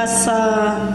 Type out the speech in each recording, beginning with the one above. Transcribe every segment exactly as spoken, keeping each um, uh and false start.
sa.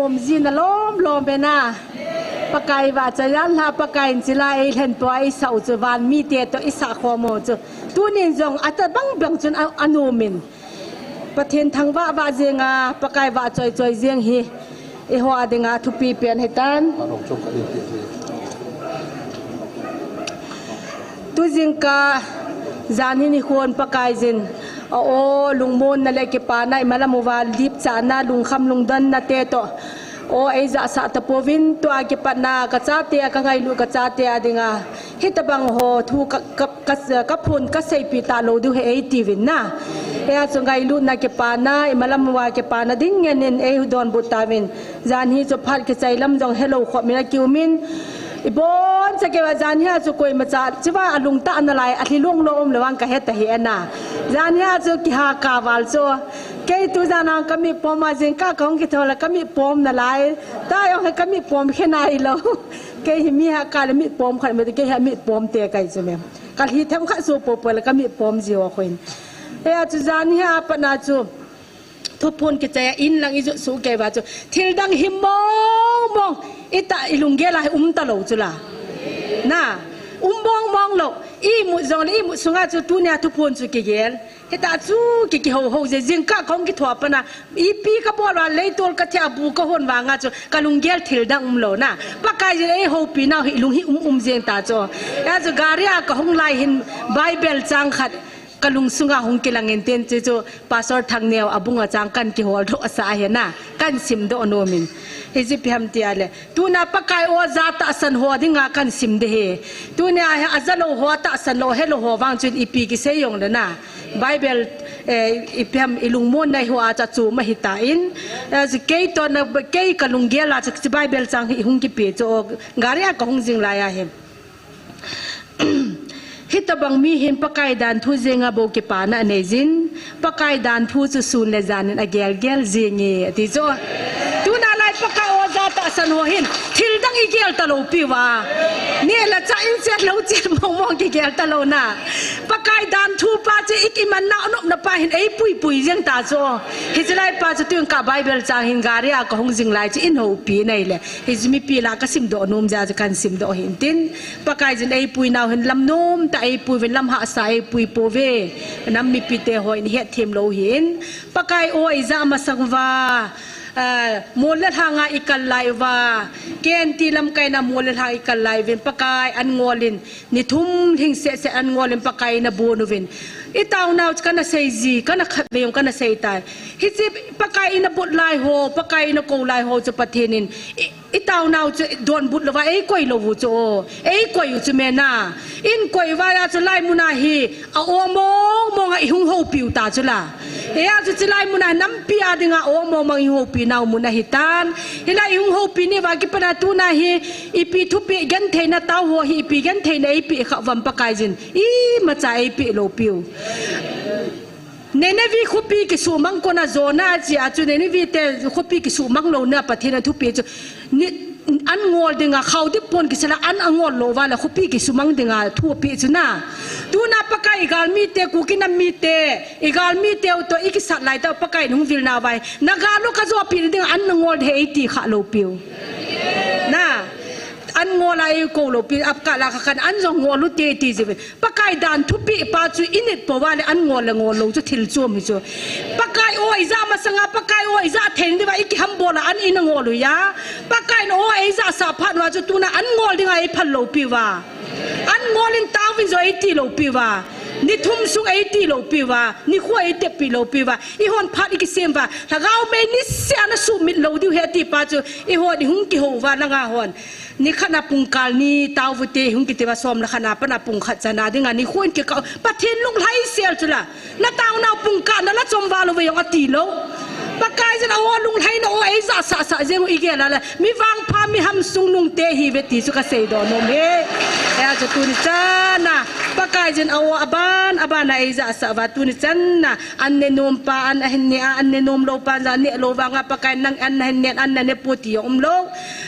Om jin alom lom bena. Pakai vahchoi jan lha Pakai in chila eilhen poi, eisah u chu van mite toh eisah khom u chu. Tunin jong atobang bang chun a, anom in. Pathen thangvah vah jeng a, Pakai vahchoi choi jeng hi. Eiho a dinga thupi pen hitan. Tujingkah jan hi nikhon Pakaiyin, a-o, lungmonna le kipana imalam uva lipchahna, lungkham lungdonna te toh, o, eijahsah tapouvin, tua kipatna kachate a, kangailut kachate a dinga hitobang ho thu ka, ka, ka, kaphon kaseipeh talou diu ahi eitiuvin na. Hia chu ngailutna kipana, imalam uva kipana ding ngen in eidonbut tauvin. Jan hi chu phat kichai lam jong helou khop in akium in. Iboncha keu a jan hia chu koimacha chiva alungtah nalai, alhi lung lou um lou vang kahe tahih e na. Jan hia chu kiha kaval chu. Kei tujan a kamit pom a jingkah kahung kithou le kamit pom nalai. Tua jong hi kamit pom khe nailou. Kei hi mi hahkah le mit pom khat me, kei hi mit pom te kahi chu me. Kalhi themkhat soh poupou le kamit pom ji ho khoin. Hia chu jan hia patna chu. Thuphon kichai a in lang ijot soh kei uva chu. Thildang himong mong. Itah ilunggel a hi um talou chu la. Na. Um mong mong lou. Imut jong le imut sunga chu tunia thuphon chu kigel. Hitah chu ki, kihou hou je jingkah kahung kithou a patna. Ipi kabol uva leitol kathia bu kahon vanga chu. Kalunggel thildang umlou na. Pakaiyin eihoupi nau hi lung hi um um jeng ta chu. Hia chu gari a kahung lai hin Bible chang khat. Kalungsunga hung kilang in tin, chuchu Pastor Thangneo abung a chang kan kihol doh sah ahi na, kan sim doh nom in. Hichu ipi ham tia le. Tuna Pakai o ja tahsan ho dinga kan sim ding ahi. Tunia hi ajalou ho, tahsan lou, helou ho vang chun ipi kisei jong le na. Bible, eh, ipi ham ilungmonna ho a chu chu ma hitan. Eh, kei toh na, kei kalunggel a chu Bible chang hi hung kipe chu o gari a kahung jing lai ahi. Hitobang mi hin Pakai danthu jenga bou kipana aneijin, Pakai danthu chu sun le jan in agel gel jing e, ati chu. Tuna lai Pakai o ja tahsan ho hin, thildang igel talou piuva. Neh le chah in chet lou chet mong mong kigel talou na. Pakai danthu pa chu ikimanna anopna pa hin eipui pui jeng ta chu. Hiche lai pa chu tun ka Bible chang hin gari a kahung jing lai chu in houpi nei le. Hichu mipi lah a kasim doh nom jeh a chu kan sim doh ahin tin. Pakaiyin eipui nau hin lam nom tah eipui uvin, lam hahsa eipui pouve. Nam mipi te hon ihet them lou ahin. Pakai o ija masang uva. Ah, mol le lhanga ikal lai uva. Kenti lamkaina mol le lhang ikal lai uvin. Pakai an ngol in. Ni thum lhing seh seh an ngol in Pakai in abon uvin. Itao nau chu kana sei ji, kana khatvei jong kana sei tai. Hiche Pakai in abot lai ho, Pakai in akou lai ho chu Pathen in. I, Itao nau chu donbut louva, eikoi lou u chu o. Eikoi u chu me na. Inkoi uva chu lai muna hi, a-o mong mong a ihung houpiu ta chu la. Hia chu chulai muna nampi a dinga o mong mong ihung houpi nau mun ahitan. Hilai ihung houpi ni uva kipana tuna hi, ipi thupeh gentheina tao ho hi, ipi gentheina eipeh khah uvam Pakaiyin. Imacha eipeh lou piu. Nineveh khopi kisumang kona Jonah jeh a chu Nineveh te khopi kisumang louna Pathen in athupi chu ni, an ngol dinga khaodip pon kiseila an angol lou uva le khopi kisumang dinga thu apeh chu na. Tuna Pakai igalmi te, Kuki nam mite, igalmi teu toh ikisat lai tah Pakai in hung vil nauva. Nagal u kajopi ding an nangol ding ahi eiti khah lou piu. Na. An ngol a eikou lou piu, apkah la kha khan an jong ngol u te ti jiuvin. Pakai dan thupeh pa chu init pouva le an ngol le ngol lou chu thil chom hi chu. Pakai o ija masanga, Pakai o ija thei diuva ikihambol a an ina ngol u ya. Pakai in o eija sah phat uva chu tuna an ngol dinga eiphal lou piuva. An ngol in taovin jo eiti lou piuva. Ni thum sung eiti lou piuva. Ni kho eitepi lou piuva. Ihon phat ikisem uva. Lhagao mei niseh a nasuhmil lou diu ahi ti pa chu. Ihon ihung kihou uva langa hon. Nikhat na pungkal ni taovute hung kiti uva som le khat na pat na pungkhat chana dinga nikho in kikah u. Pathen lunglhai sel chu la. Natao nau pungkah na la chom val uve jong ati lou. Pakaiyin a o lunglhaina o eija sah sah jeng u igel a le. Mi vangpha mi hamsung lungte ihiuve ti chu kasei doh nom e. Hia chu tuni chana. Pakaiyin a o aban, aban a eija sah uva tuni chana. An ne nom pa, an ahin ne a, an ne nom lou pa, ja ne lou vanga Pakai nang an nahin ne, an nane pou ti jong umlou.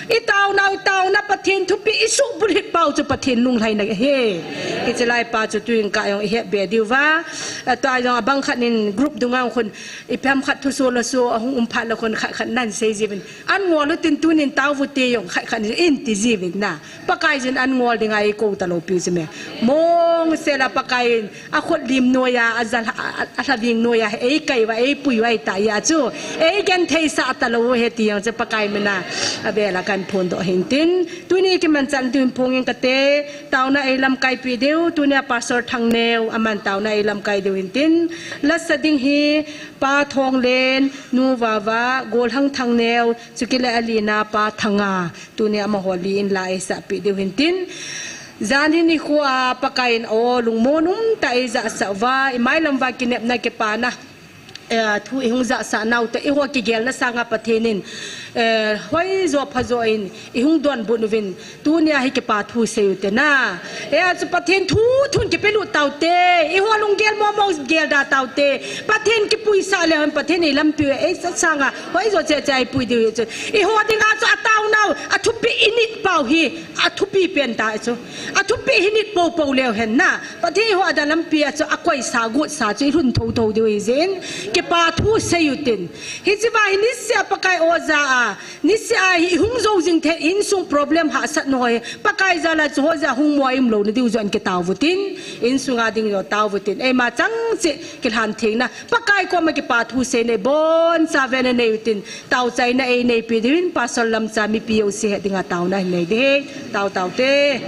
I taonau, i taona Pathen thupeh i subulhit pau chu Pathen lunglhaina ahi. Hiche lai pa chu tuin kah jong i hetbe diu va. Atua jong abang khat in group dunga khun ipi ham khat thuso laso ahung um phat le khun khat khat nan sei jiuvin. An ngol u tin tunin tao uvin te jong khat khat in ti jiuvin na. Pakaiyin an ngol dinga eikou talou piu chu me. Mong sela Pakaiyin akhut lim noiya, ajal, a, a, alhaving noiya, eikai uva, eipui uva, eita ya chu. Eigenthei sah talou u ahi ti jong chu Pakai mina avel a kahin phondoh ahin tin. Tuni kimanchah diu hin phong inge kate, taona eilamkai pi diu, tunia Pastor Thangneo, aman taona eilamkai diu hin tin. Lasa ding hi, Pa Thonglen, Nu Vava, Golhang Thangneo, chukit le alina Pa Thanga. Tunia amaho li in la eisahpi diu hin tin. Jan hi nikho a Pakaiyin o lungmon umtah eijahsah uva, imai lam uva kinepna kipana. Eh, thu ihung jahsah nau te, eiho kigelna sanga Pathen in, eh, hoijo phajo in, ihung donbut uvin, tunia hi kipa thu sei u te na. Eh, achu Pathen thu thun kipelut tau te, eiho lunggel momo gel da tau te, Pathen kipuisah leu hen, Pathen in lampi u eisah sanga, hoijo cheche eipui diu chu. Eiho dinga chu ataonau, athupeh init pau hi, athupi pen ta chu. Athupeh hi nit popo leu hen na. Pathen eiho a dan lampi a chu akoisa, gotsa chu ilhun thotho diu ahi jeh in. Kipa thu sei u tin. Hiche va hi niseh a Pakai o ja a. Niseh a hi ihung jou jing thei insung problem hahsatna ho hi. Pakai jal a chu hoja hung mo a ium louna diu jong kitao utin. Insunga ding jong tao utin. Eima chang cheh kilhan thengna. Pakai koma kipa thu seina iboncha vena nei utin. Taochaina eineipi diuvin, Pastor Lamcha mipi jouse het dinga taona hin nei ding ahi, tao tao te.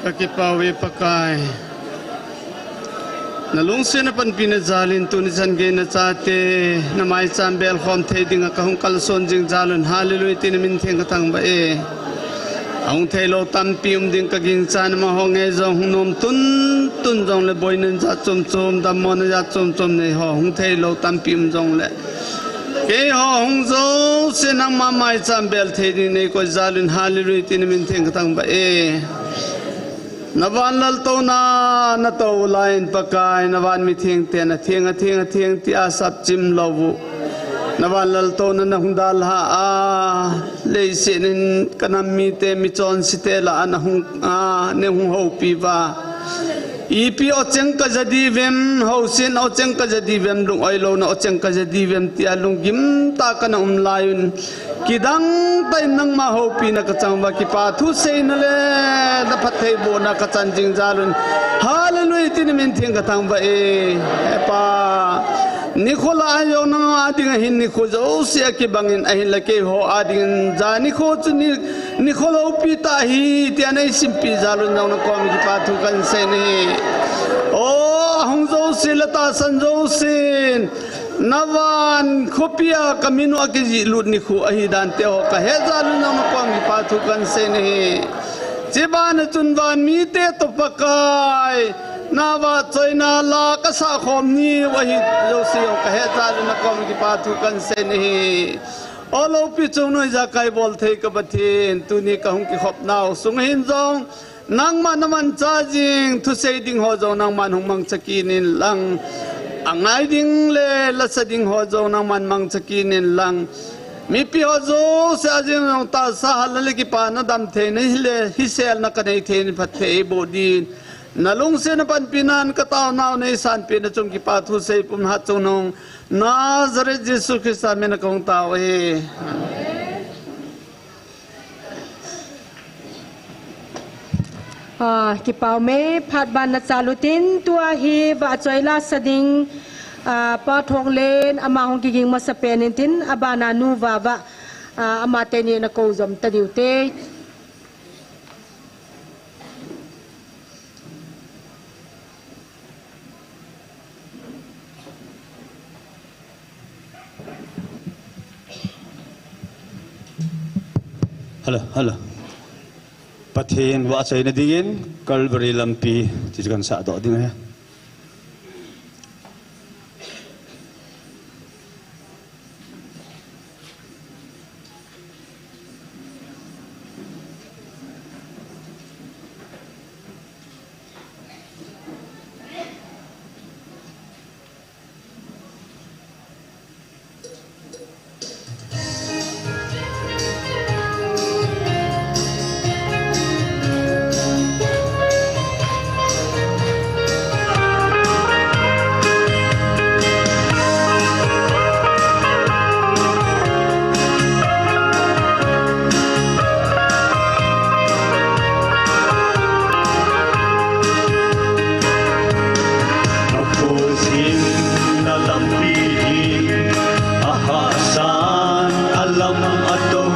Ka kipah uve Pakai. Na lungsetna panpina jalin tuni chan gei na chate, na maicham belkhom thei dinga ka hung kalson jing jalun, hallelujah, tin na min theng ka thangvah e. Ahung theilou tampi um ding ka ginchan, amaho ngei jong hung nom tuntun jongle boina jat chom chom, dammona jat chom chom nei ho, hung theilou tampi um jongle. Keiho hung jouse nangma maicham bel thei ding nei koi jalun, hallelujah, tin na min theng ka thangvah e. Na van laltouna na tou laiyin Pakai, na van mithengte na theng, a theng, a theng tia sapchim lou u. Na van laltouna na hung dalha a, leiset in ka nam mite, michonsete lah a na hung a, na hung houpi uva. Ipi ocheng ka ja diuvem, housen ocheng ka ja diuvem, lung-oi louna ocheng ka ja diuvem tia lunggim tah a ka na um laiyun, kidang tah in nangma houpina ka chang uva, kipa thu seina le na phattheibohna ka chan jing jalun, hallelujah, tin na min theng ka thangvah e. He Pa, nikho lah a jong nangma dinga hin nikho jouse a kibangin, ahinla keiho a dingin ja nikho chu ni nikho loupi tah ahi tia nei simpeh jalun jong na koma kipa thu kan sei nahi. O, ahung jouse le tahsan jousen, na van khopia ka min u akijih lut nikho ahi dan te ho ka he jalun jong na koma kipa thu kan sei nahi. Chubana chun van mite toh Pakai, na vahchoina la ka sah khom niu ahi jouse jong ka he jalun na koma kipa thu kan sei nahi. O loupi chungnung ijakai bolthei ka Pathen, tuni ka hung kikhop nau sung hin jong, nangman na manchah jing, thusei ding ho jong nangman hung mangcha kit in lang. Angai ding le lasa ding ho jong nangman mangcha kit in lang. Mipi ho jouse a jing jong tahsa hal le kipana damtheina hile, hiselna ka nei thei in phatthei eiboh din. Na lungsetna panpina in ka taonau nei sanpeh na chung kipa thu sei pum hat chungnung Nazareth Jesu Christa min a ka hung tao e. Ah, kipa ume, phat ban na chal utin, tua hi vahchoi lasa ding, ah, Pa Thonglen, ama hung kiging masapen intin, abana Nu Vava, ah, ama teni na kou jom ta diu te. Hello, hello. Pathen vahchoina dingin Calvary lampi chu kan sahdoh ding ahi. Aphozin na lampi hi, ahahsan a lam atou,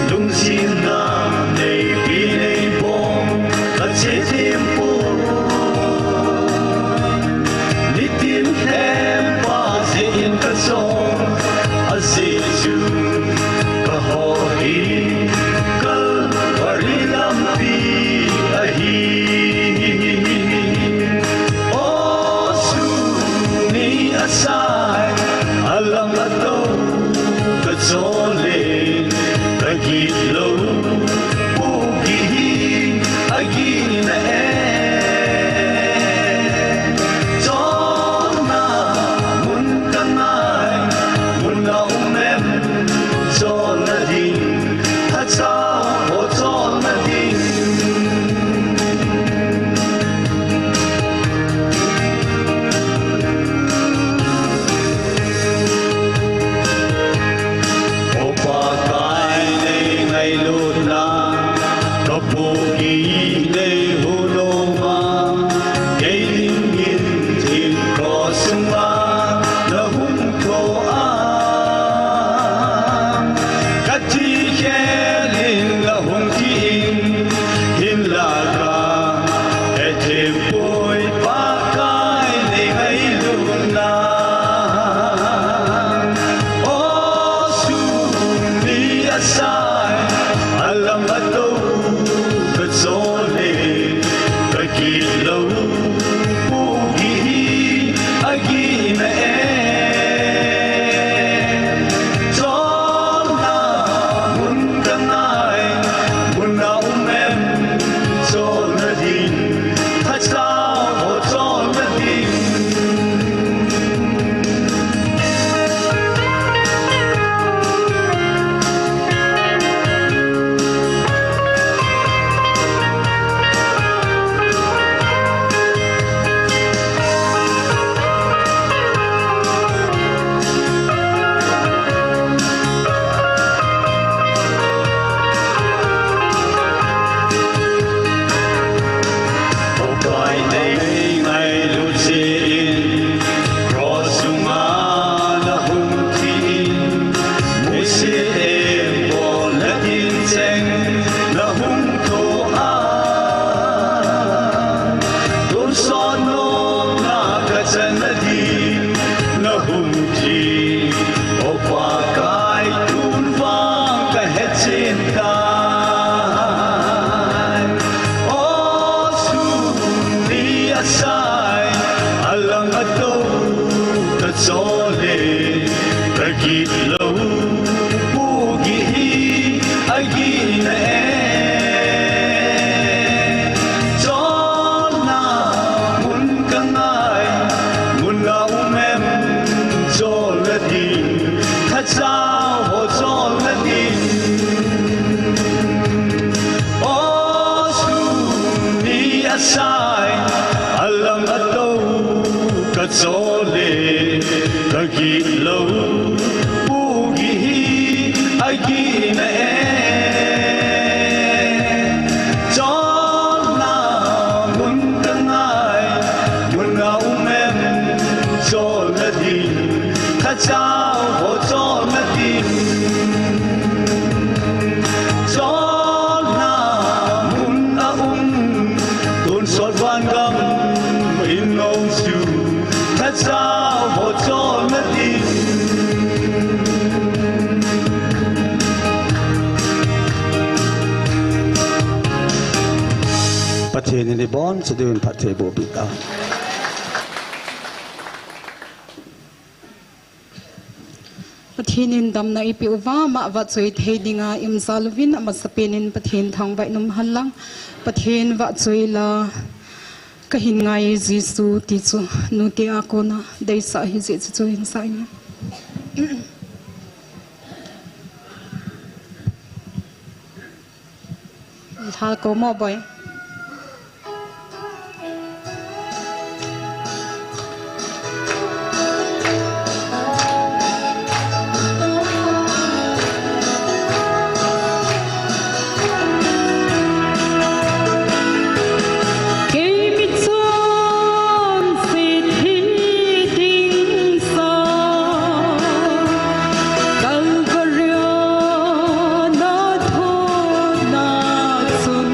lungsetna neipi neibong, ka che thempon. Nitin lhem pa jeh in ka chon, ajeh chu ka hou hi Calvary lampi ahi. O, sun ni asai, a lam atou ka chon le, ka gitlou pohgih hi agihna e. Chonna mun ka ngai, mun a um em, chonna ding, thachau ho chonna ding. O Pakai, nei ngailu Asai, alang ato, kachole, kakit lou, pugi hi, agina e. Chonna, mun kangai, mun a um em, chonna ding, thachau ho chonna ding. Upai nei ngailu jeh in, cross sunga nahung thi in, musit em bol le tin cheng nahung tho a, tonsot nopna kachan nading nahung thi. O Pakai, tun vang kahechen tai. O sun ni asai, alang ato, kachole, kakit lou, pugi hi, agina e. Chonna mun kangai, mun a um em, chonna ding, thachau ho chonna ding. O sun ni asai, alang ato, kachole, kakit lou, pugi hi, agina e. Chonna mun kangai, mun a um em, chonna ding, thachau ho chonna ding. Chonna mun a um, tonsot vangam in nong chu, thachau ho chonna ding. Pathen in ibonchauva phatthei boh peh ta. Pathen in damna eipeh uva, ama vahchoi thei dinga imjal uvin, amasapen in Pathen thangvah in um hen lang. Pathen vahchoi la, kahin ngai Jesu ti chu, nute a kona deisah ahi jeh chun chu hin sa inge. Lhal ko mo boy. Kei mi chonset hi ding sa, Kalvaria na thona chun,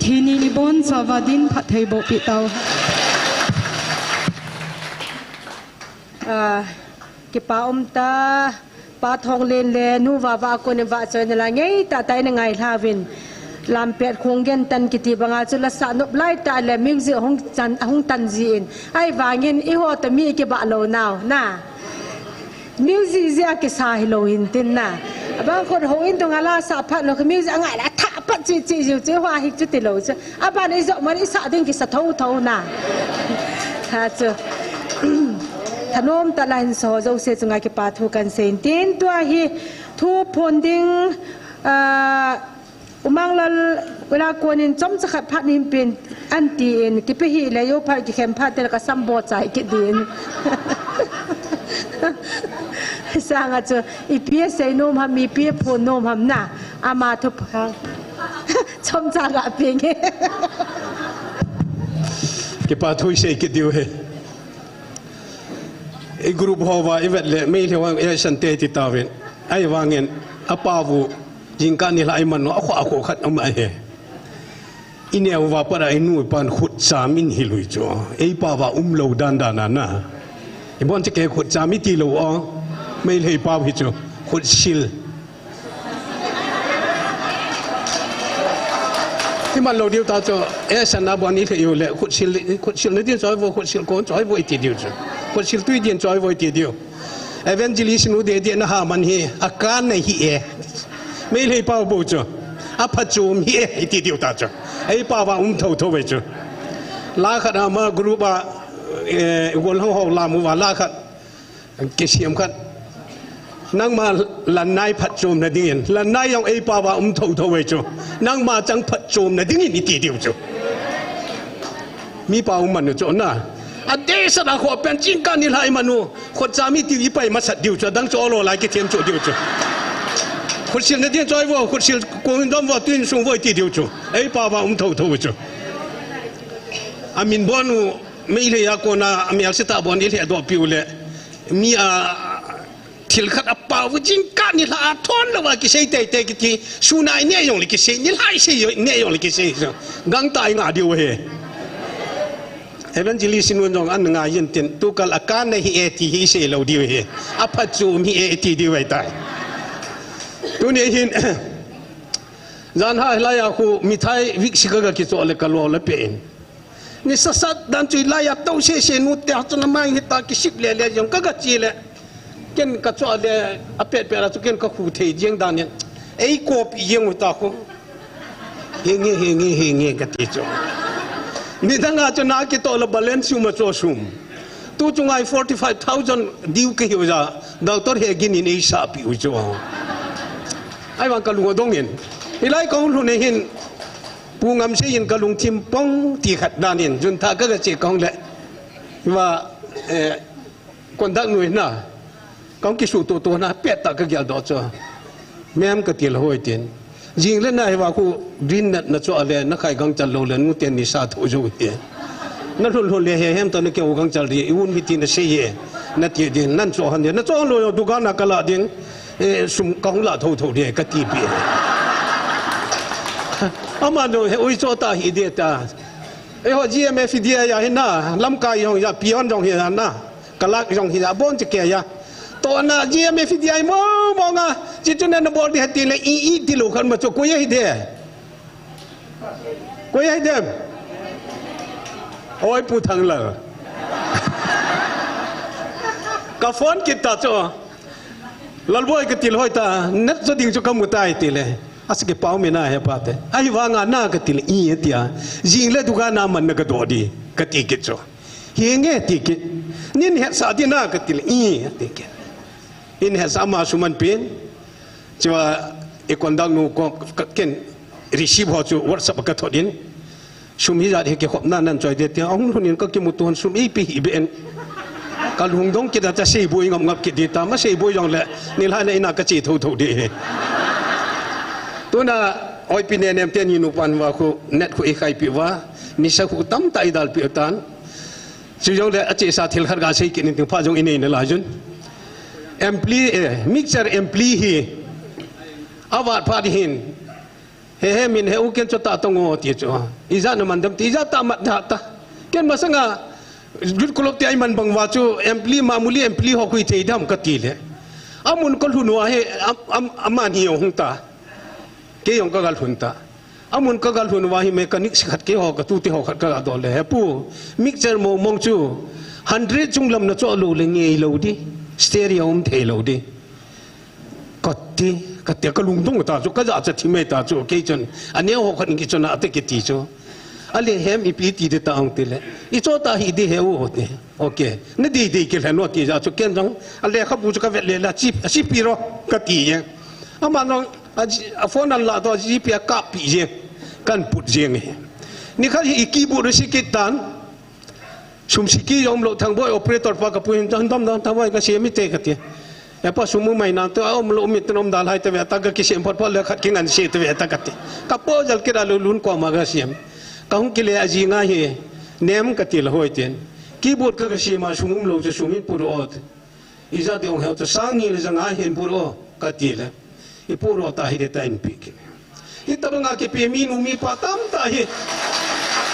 Thini ni bon sava din phatthei boh pi tau. Ah, kipa um ta, Pa Thonglen le Nu Vava a kon in vahchoina la ngei tah tah in angai lha uvin. Lampet khong gen tan kiti banga chu la sa nop lai tah le music hung chan, hung tan jin. Ahivangin eiho toh mi kibah lou nau, na. Music jeh a kisa hilou hin tin na. Abang khut houin tung a la sa phat lou, music angai la tha pat chi chi jiu chi hua hi chu ti lou chu. Aban i jo man i sa ding kisa tho tho na. Ha chu. Thanom tah la hin so jo se chunga kipa thu kan sei in tin tua hi thu phon ding, ah, U Manglal, ula konin chomcha khat phat nin pin an tin, kipe hih le, jou phat kikhen phat te le ka sam bo chai kit din. Sanga chu, ipi asei nom ham, ipi aphon nom ham na, ama thupha. Chomcha ga pe nge. Kipa thu isei kit diu ahi. I group hoa i vet le, Meitei ho, i san te ti tauvin. Ahivangin, apao u, jingkah nilhah iman u, akhoh, akhoh khat um ahi. I neo uva pat a i nu i pan khut cham in hil u chu. Eipao uva um lou dan dan a na. Ibon chu kei khut cham i ti lou u. Meitei pao hi chu. Khut sil. Iman lou diu ta chu, eh, sana bon i thei u le, khut sil, khut sil na din choi vo, khut sil kon choi vo i ti diu chu. Khut sil tui din choi vo i ti diu. Evangelist nu deh deh na ha man hi, akan na hi e. Meitei pao bou chu. Aphachom hi e, i ti diu ta chu. Eipao uva um tho tho ve chu. La khat ama group a, eh, gol ho ho la mu va la khat. Kisiam khat. Nangma Lannai phatchomna dingin. Lannai jong eipao uva um tho tho ve chu. Nangma chang phatchomna dingin i ti diu chu. Mi pao um man u chu na. Adeh sat a khoh pen jingkah nilhah iman u. Khut cham i ti i pai masat diu chu. Adang chu olo lai kithem chu diu chu. Khut sil na din choi vo, khut sil kon dom vo, tui sung vo i ti diu chu. Eipao uva um tho tho ve chu. Amin bon u, Meitei a kona, amel se ta bon i lheh doh piu le. Mi a, thil khat apao u jingkah nilhah a thon lou a kisei tei tei kiti, sun a i neh jong le kisei, nilhah i sei jong, i neh jong le kisei jong. Gangtah i ngah diu ahi. Evangelist nun jong an ngai jin tin, tukal akan na hi e ti hi i sei lou diu ahi. Aphatchom hi e i ti diu ahi tai. Tuni hin, jan hah lai a khu mithai viksi ka ga kichoh le ka lo le pe in. Nisa sat dan chu i lai a tou se se nu te a chu na mai hi ta kisip le le jong ka ga chi le. Ken ka choh le a pet pet a chu ken ka khu thei jeng dan in. Ei kop jeng u ta khu. Hi nge, hi nge, hi nge ka ti chu. Nidang a chu na kitoh le balance sum a chu sum. Tu chu ngai forty five thousand diu ka hiu ja. Doctor he gin in ei sa pi u chu. Ahivang ka lung adong in. Hilai ka hung lhun hin. Pu Ngamsei in ka lungthim pong ti khat dan in, jun tha ka ga che kong le. Hiva, eh, conduct nu hi na. Kong kisuh tuh tuh na pet tah ka gel doh chu. Mem ka ti le hoi tin. Jing le na hiva khu green nat na chu a le na khai gangchal lou le nu ten ni sa tho jou hi. Na lhun lhun le he hem ta na keu gangchal ri, i un hi ti na sei e. Na ti din, nan chu han de. Na chu lou yo dukan na ka la ding. Eh, sum ka hung la tho tho de ka ti pi. Ama no he ui cho ta hi de ta. Eiho G M F D A ya hi na, lamkai jong ya, peon jong hi na, kalak jong hi ya, bon che ke ya. To na G M F D A mo mo nga, chi chu na na bol di ha ti le i i ti lo khan ma chu ko ye hi de. Ko ye hi de. Oi Pu Thanglal. Ka phone kit ta chu. Lalboi ka til hoi ta, nat zo ding chu ka mu tai ti le. Asa kipao me na he pa te. Ahivanga na ka til i tia. Jing le dukan a man na ka do di. Ka ti kit chu. Hi nge ti kit. Nin hetsah di na ka til i ti kit. In hetsah ma suman pin. Chua i conduct nu ko ka ken receive ho chu WhatsApp ka thot in. Sum hi jat hi kikhop na nan choi de ti. Ahung lhun in ka kimu ton sum ipi hi be en. Ka lung dong kit a ta sei boi ngap ngap kit di ta. Ma sei boi jong le nilhah le ina ka che tho tho di hi. Tuna oipi ne nem te ni nu pan va khu net khu i khai pi va. Nisa khu tam ta i dal pi tan. Chu jong le a che sa thil khat ga sei kit nin ting pha jong i nei na la jun. Ampli, eh, mixer ampli hi. A vat pha di hin. He, he, min he u ken chu ta tong o ti chu. Ijat na man dem ti, ijat ta mat da ta. Ken masanga, Youth Club ti a iman bang uva chu, M P, mamuli M P ho khu ithei dem kati le. Amun kalhun uva hi, am, am, aman hi jong hung ta. Kei jong kagalhun ta. Amun kagalhun uva hi mechanic khat keiho, katute ho khat kaga dol le. He pu, mixer mong mong chu, hundred chung lam na cho lou le ngei lou di. Stereo um thei lou di. Kati, kati, kalungdong ta chu, kajachat thim mai ta chu, kei chun, aneo ho khat in kichon a te kiti chu. Ale hem ipi ti de ta ong ti le. Icho ta hi di he u ti. Okay. Na di di kilhen u ti ja chu, ken jong, ale kha bu chu kavet le la, chi, chi pi ro, kati ye. Ama jong, a, a phone an la to, chi pi a kap pi ye. Kan put ye nge. Ni kha hi i keyboard si kit tan. Sum siki jong umlou, Thangboi operator pa kapu hin, "Dam, dam, dam, Thangboi kasem ite," kati. "Epa sum umai nante, a umlou, mi ten um dalhai te ve ta, kakisem phot phot le khat kingan se te ve ta," kati. Kapo jal kira lou lun koma kasem. Kahung kile aji nga hi, nem kati la hoi ten. Keyboard ka kasem a sum umlou chu sum in put o. Ijat ding ong heu chu sang ni le janga hin put o, kati le. I put o ta hi de ta in pi ki. Hitabanga kipe mi nu mi pa tamtah hi.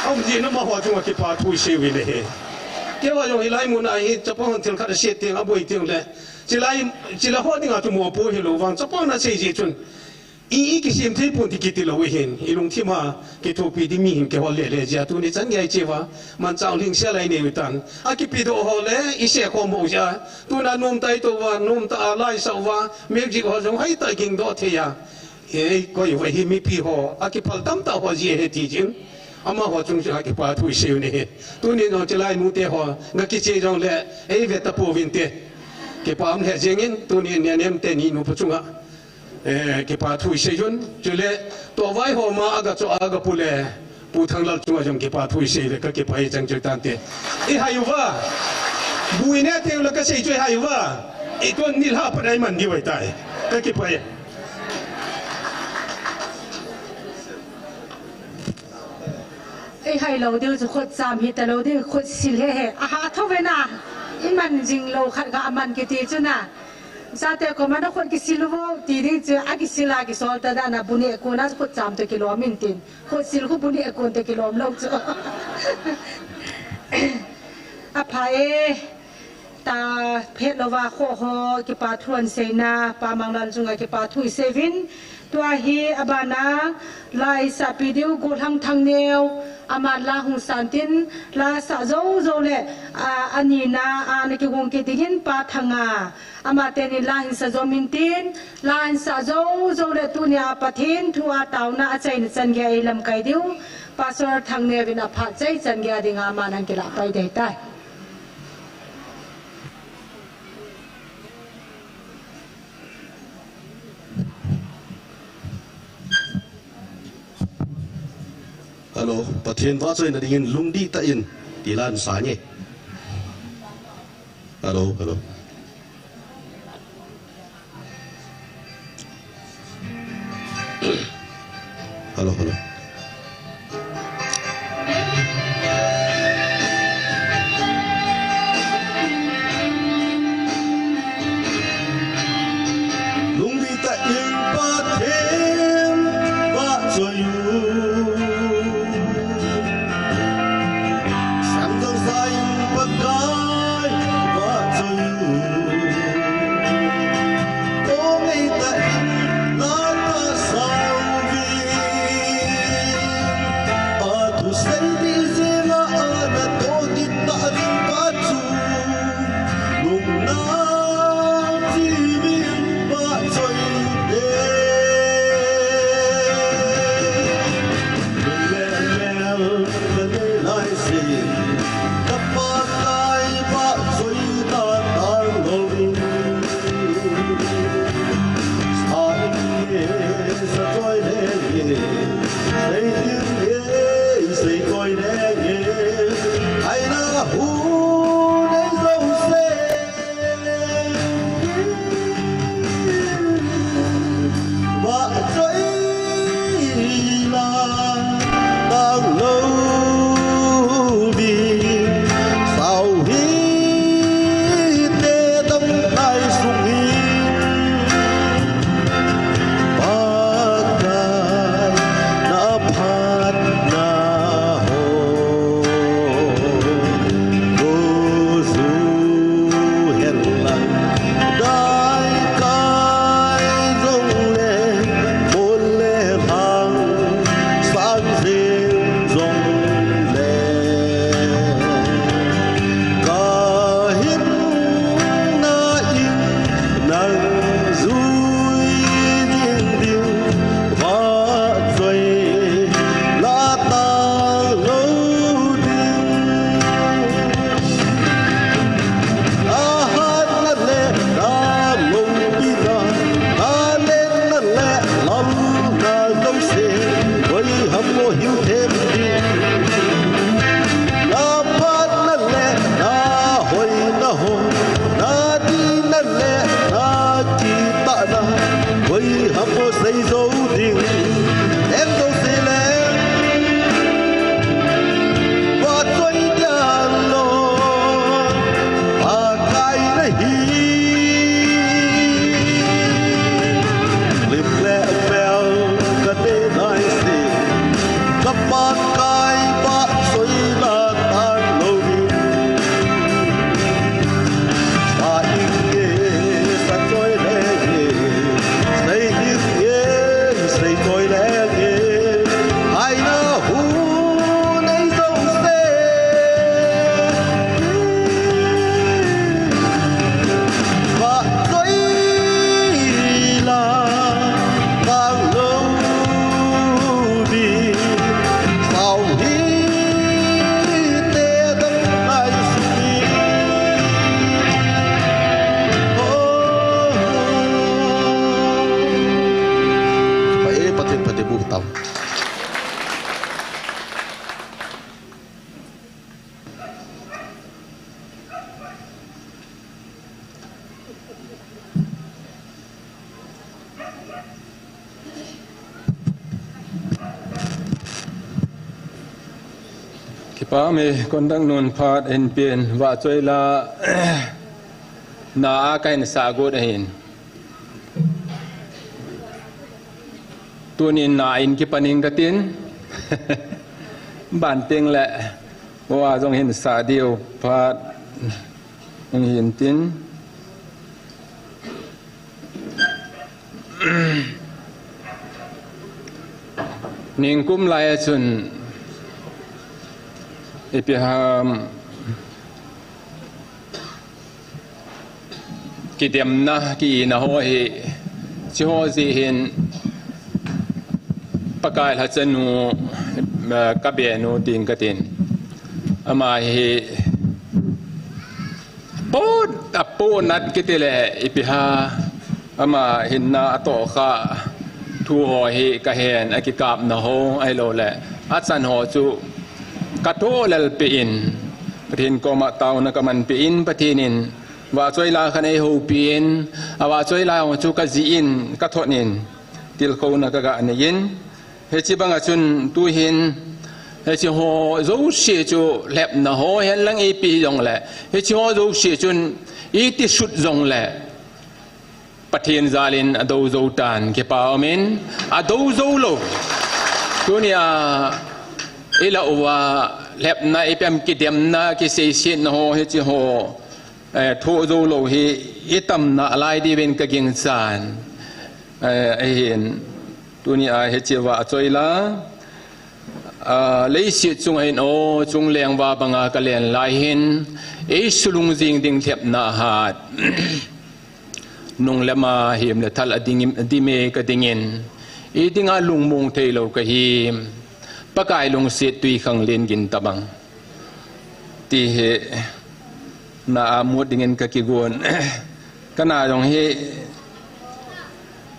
Aum jin amaho chunga kipathu isei uve he. Keiho jong hilai mun a hi chapang hon thil khat asei teng aboi teng le. Chilai, chila ho dinga chu mopo hilou vang chapang na sei ji chun. I, i kisem thei pon ti kiti lou hin, i lungthim a kithopi ding mi hin kihol le le jia tuni chan gei cheva, manchah lhingse lai nei u tan. A kipedoh ho le, i se khom ho jia. Tuna nomtah i tou va, nomtah a la i sah uva, music ho jong hoitah i gingdoh thei a. Ei, koi uva hi mipi ho, a kiphal tamtah ho ji ahi ti jin. Amaho chung chu a kipathu isei u ahi. Tuni jong chilai nute ho, nga kiche jong le, ei ve tapouvin te. Kipa um lheh jeng in, tuni nia nem teni nupa chunga. Eh, kipathu isei un, chule, tohvai ho ma aga cho aga pu le, Pu Thanglal chunga jong kipathu isei le, ka kipah e chang choi tante. I hai uva, bu i ne teng le ka sei choi hai uva, i kon nilhah pat a i man diu ahitai, ka kipah e. I hai lou diu chu khut cham hita lou ding, khut sil he he, aha tho ve na, i man jing lou khat ga man kiti chu na. Chate koma na khut kisil uvo, ti ding chu, a kisil a kisol ta dan a bu neh kon a khut cham toh kilom in tin. Khut sil khu bu neh kon toh kilom lou chu. Apha e, ta phet louva kho ho, kipathu an seina, Pa Manglal chunga kipathu isei uvin. Tua hi abana, la isahpi diu, Golhang Thangneo, ama la hung san tin, la sah jou jou le, a, anina, a, na kigong kit ding in Pa Thanga. Ama teni la hin sa jom in tin, la hin sa jou jou le tunia Pathen thu a taona a chaina chan gei a i lamkai diu, Pastor Thangneo vin aphat chai chan gei a dinga aman ahin kilah pai ding ahitai. Hello, Pathen vahchoina dingin lungdih tah in, ti la hin sa nge. Hello, hello. Hello, hello. Lungdih tah in Pathen vahchoi u. Semjang sa in Pakai vahchoi u. Tongei tah in na tahsa uvin. Athusei ding jing a ana toh kit tah ding pa chu. Lungna chimin vahchoi te. Lungmel mel na nei lai sin, na Pakai vahchoina tang louvin. Sa inge, sa choi leng inge, sei inge, sei choi leng inge, aina hu nei jouse. Vahchoina tang louvin, sao hite dam lai sung hi. Pakai Kipa me, conduct nun phat in pin, vahchoi la, na a kahin sah got ahin. Tunin na in kipan ing katin. Ban teng le, o a jong hin sah diu phat, hung hin tin. Ningkum lai a chun ipi ham kidemna, ki-ina ho hi, chi ho jeh hin Pakai lhacha nu, eh, ka be nu ding katin. Ama hi, po, apo nat kiti le ipi ham, ama hinna atoh kha thu ho hi kahen, akikapna ho ahilou le, achan ho chu katoh lel peh in, Pathen koma taona kaman peh in, Pathen in vahchoi la khat eihoupi in, avahchoi la ho chu kajih in, kathot in, tilkhouna kaga nei in, Hiche banga chun tuhin, hiche ho jouse chu lhepna ho hen lang ipi hijongle, hiche ho jouse chun iti sut jongle, Pathen jal in adou jou tan, kipa um in, adou jou lou. Tunia, ilah uva, lhepna, ipi ham kidemna, kiseisetna ho, hiche ho, eh, thoh jou lou hi, itam nalai diuvin kagingchan. Eh, ahin, Tunia hiche vahchoi la, ah, leiset chunga hin o, chungleng va banga kalen lai hin, eisulung jing ding lhepna ahat. Nung le ma, hem le thal ading, adime kading in, idinga lungmong theilou kahi, Pakai lungset twikhanglen gin tabang. Ti hi na a mut dingin kakigon. Kana jong hi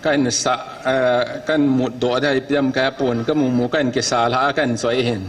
kahin sa, eh, kahin mut doh dai piam ka pon, kamu mu kahin kisa lha kahin choi hin.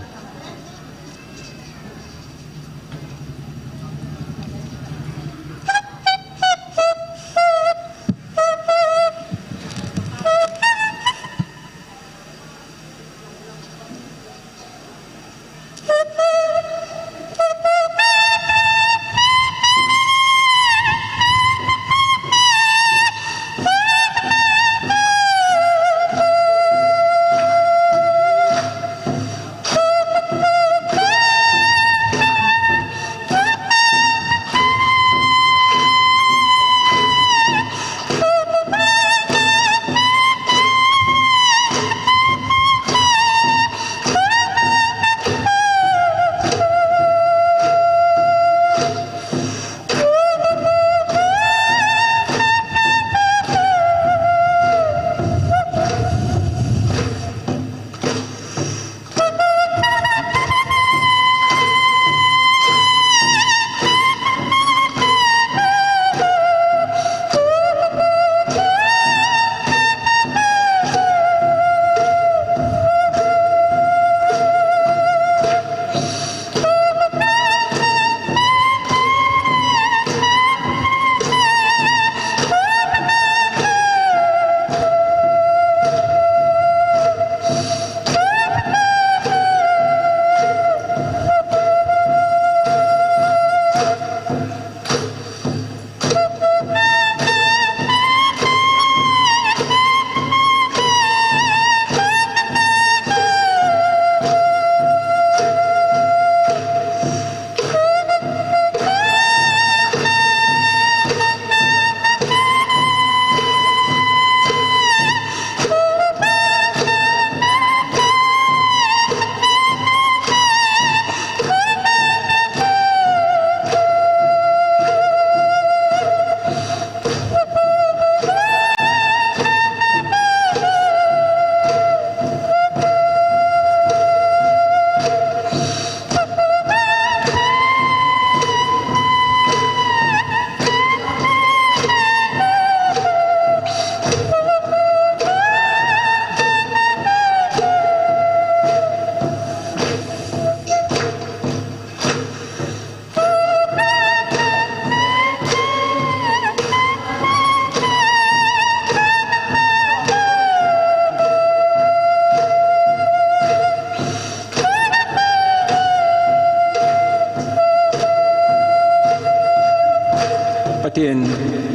Tin,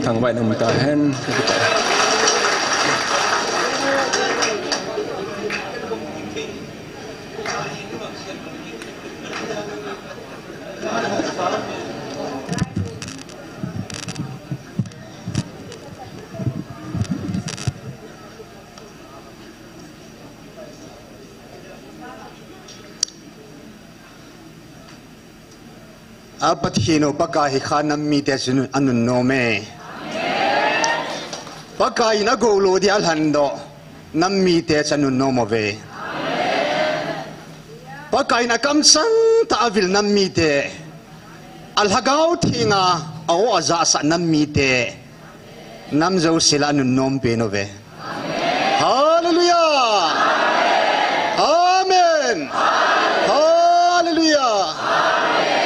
thangvah in um tahen. A Pathen u Pakai hi kha nam mite chu anunnom e. Pakai in agou lo dia alhandoh nam mite chu anunnom uve. Pakai in akamchang tah a avil nam mite, a Lhagao Theng a a-o ajahsah nam mite, nam jouse lah a anunnom pen uve. Hallelujah! Amen! Hallelujah!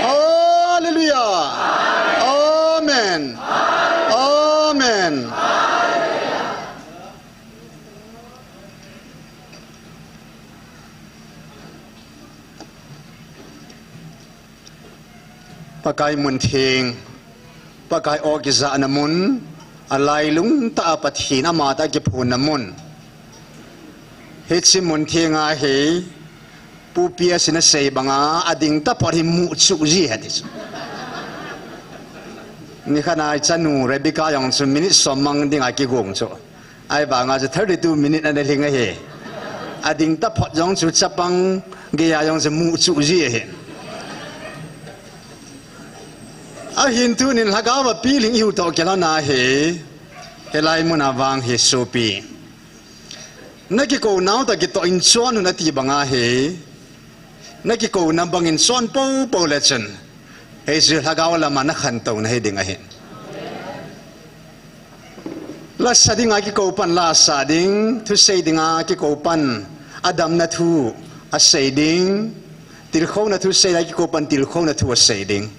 Hallelujah! Amen! Amen! Pakai mun theng, Pakai o kijahna mun, alailung tah a Pathen amatah a kiphonna mun. Hiche mun theng a hi, Pu P S in asei banga, ading taphot hi muchuh ji ahi ti chu. Nikhat a ichanu Rebecca jong chu minute som mang dinga kigong chu. Ahivanga chu thirty-two minute ana lhing ahi. Ading taphot jong chu chapang geiya jong chu muchuh ji ahi. Ahin tunin Lhagao a pilhing ihutoh kilhon ahi. Hilai mun a vang hi sopi, nakikou nau toh kitoh in chon un ati banga hi, nakikouna bangin chon poupou le chun, hiche Lhagao lama nakhantouna hiding ahi. Lasa dinga kikou pan lasa ding, thusei dinga kikou pan adamna thu asei ding, tilkhouna thusei dinga kikou pan tilkhouna thu asei ding.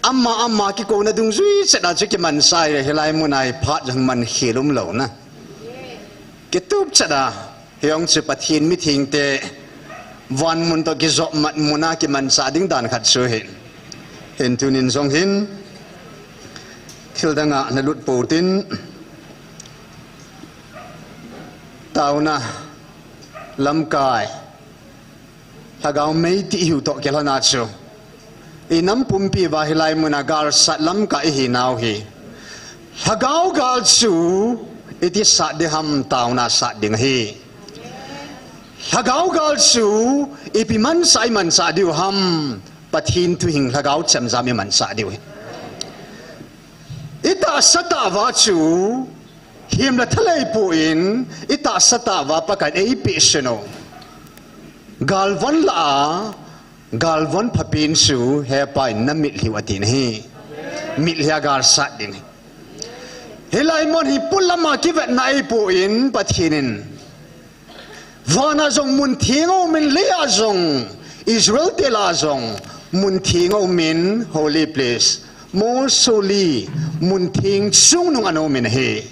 Ama ama kikouna dungjui chet a chu kimanchah e, hilai mun a hi phat jong man khel umlouna, kitup chet a, hijong chu Pathen mithengte van mun toh kijopmat mun a kimanchah ding dan khat chu ahi. Hin tunin jong hin, thil danga nalut pou tin, taona lamkai, Lhagao mei ti ihutoh kilhon a chu, inam pumpi uva hilai mun a galsat lamkai ihinau hi, Lhagao gal chu iti sat ding ham, taona sat ding ahi. Lhagao gal chu ipi manchah imanchah diu ham, Pathen thuhing Lhagao chemjam imanchah diu ahi. Itahsa tah uva chu, himle thalei pon, itahsa tah uva Pakaiyin eipeh sen u, galvon lah a, galvon phapen chu, He Pa in namitlhi u ati ahi. Mitlhi a galsat ding ahi. Hilai mun hi polam a kivetna ahipon, Pathen in vana jong mun theng aumin, leia jong, Israel te lah a jong mun theng aumin, holy place, most holy, mun theng chungnung a aumin ahi.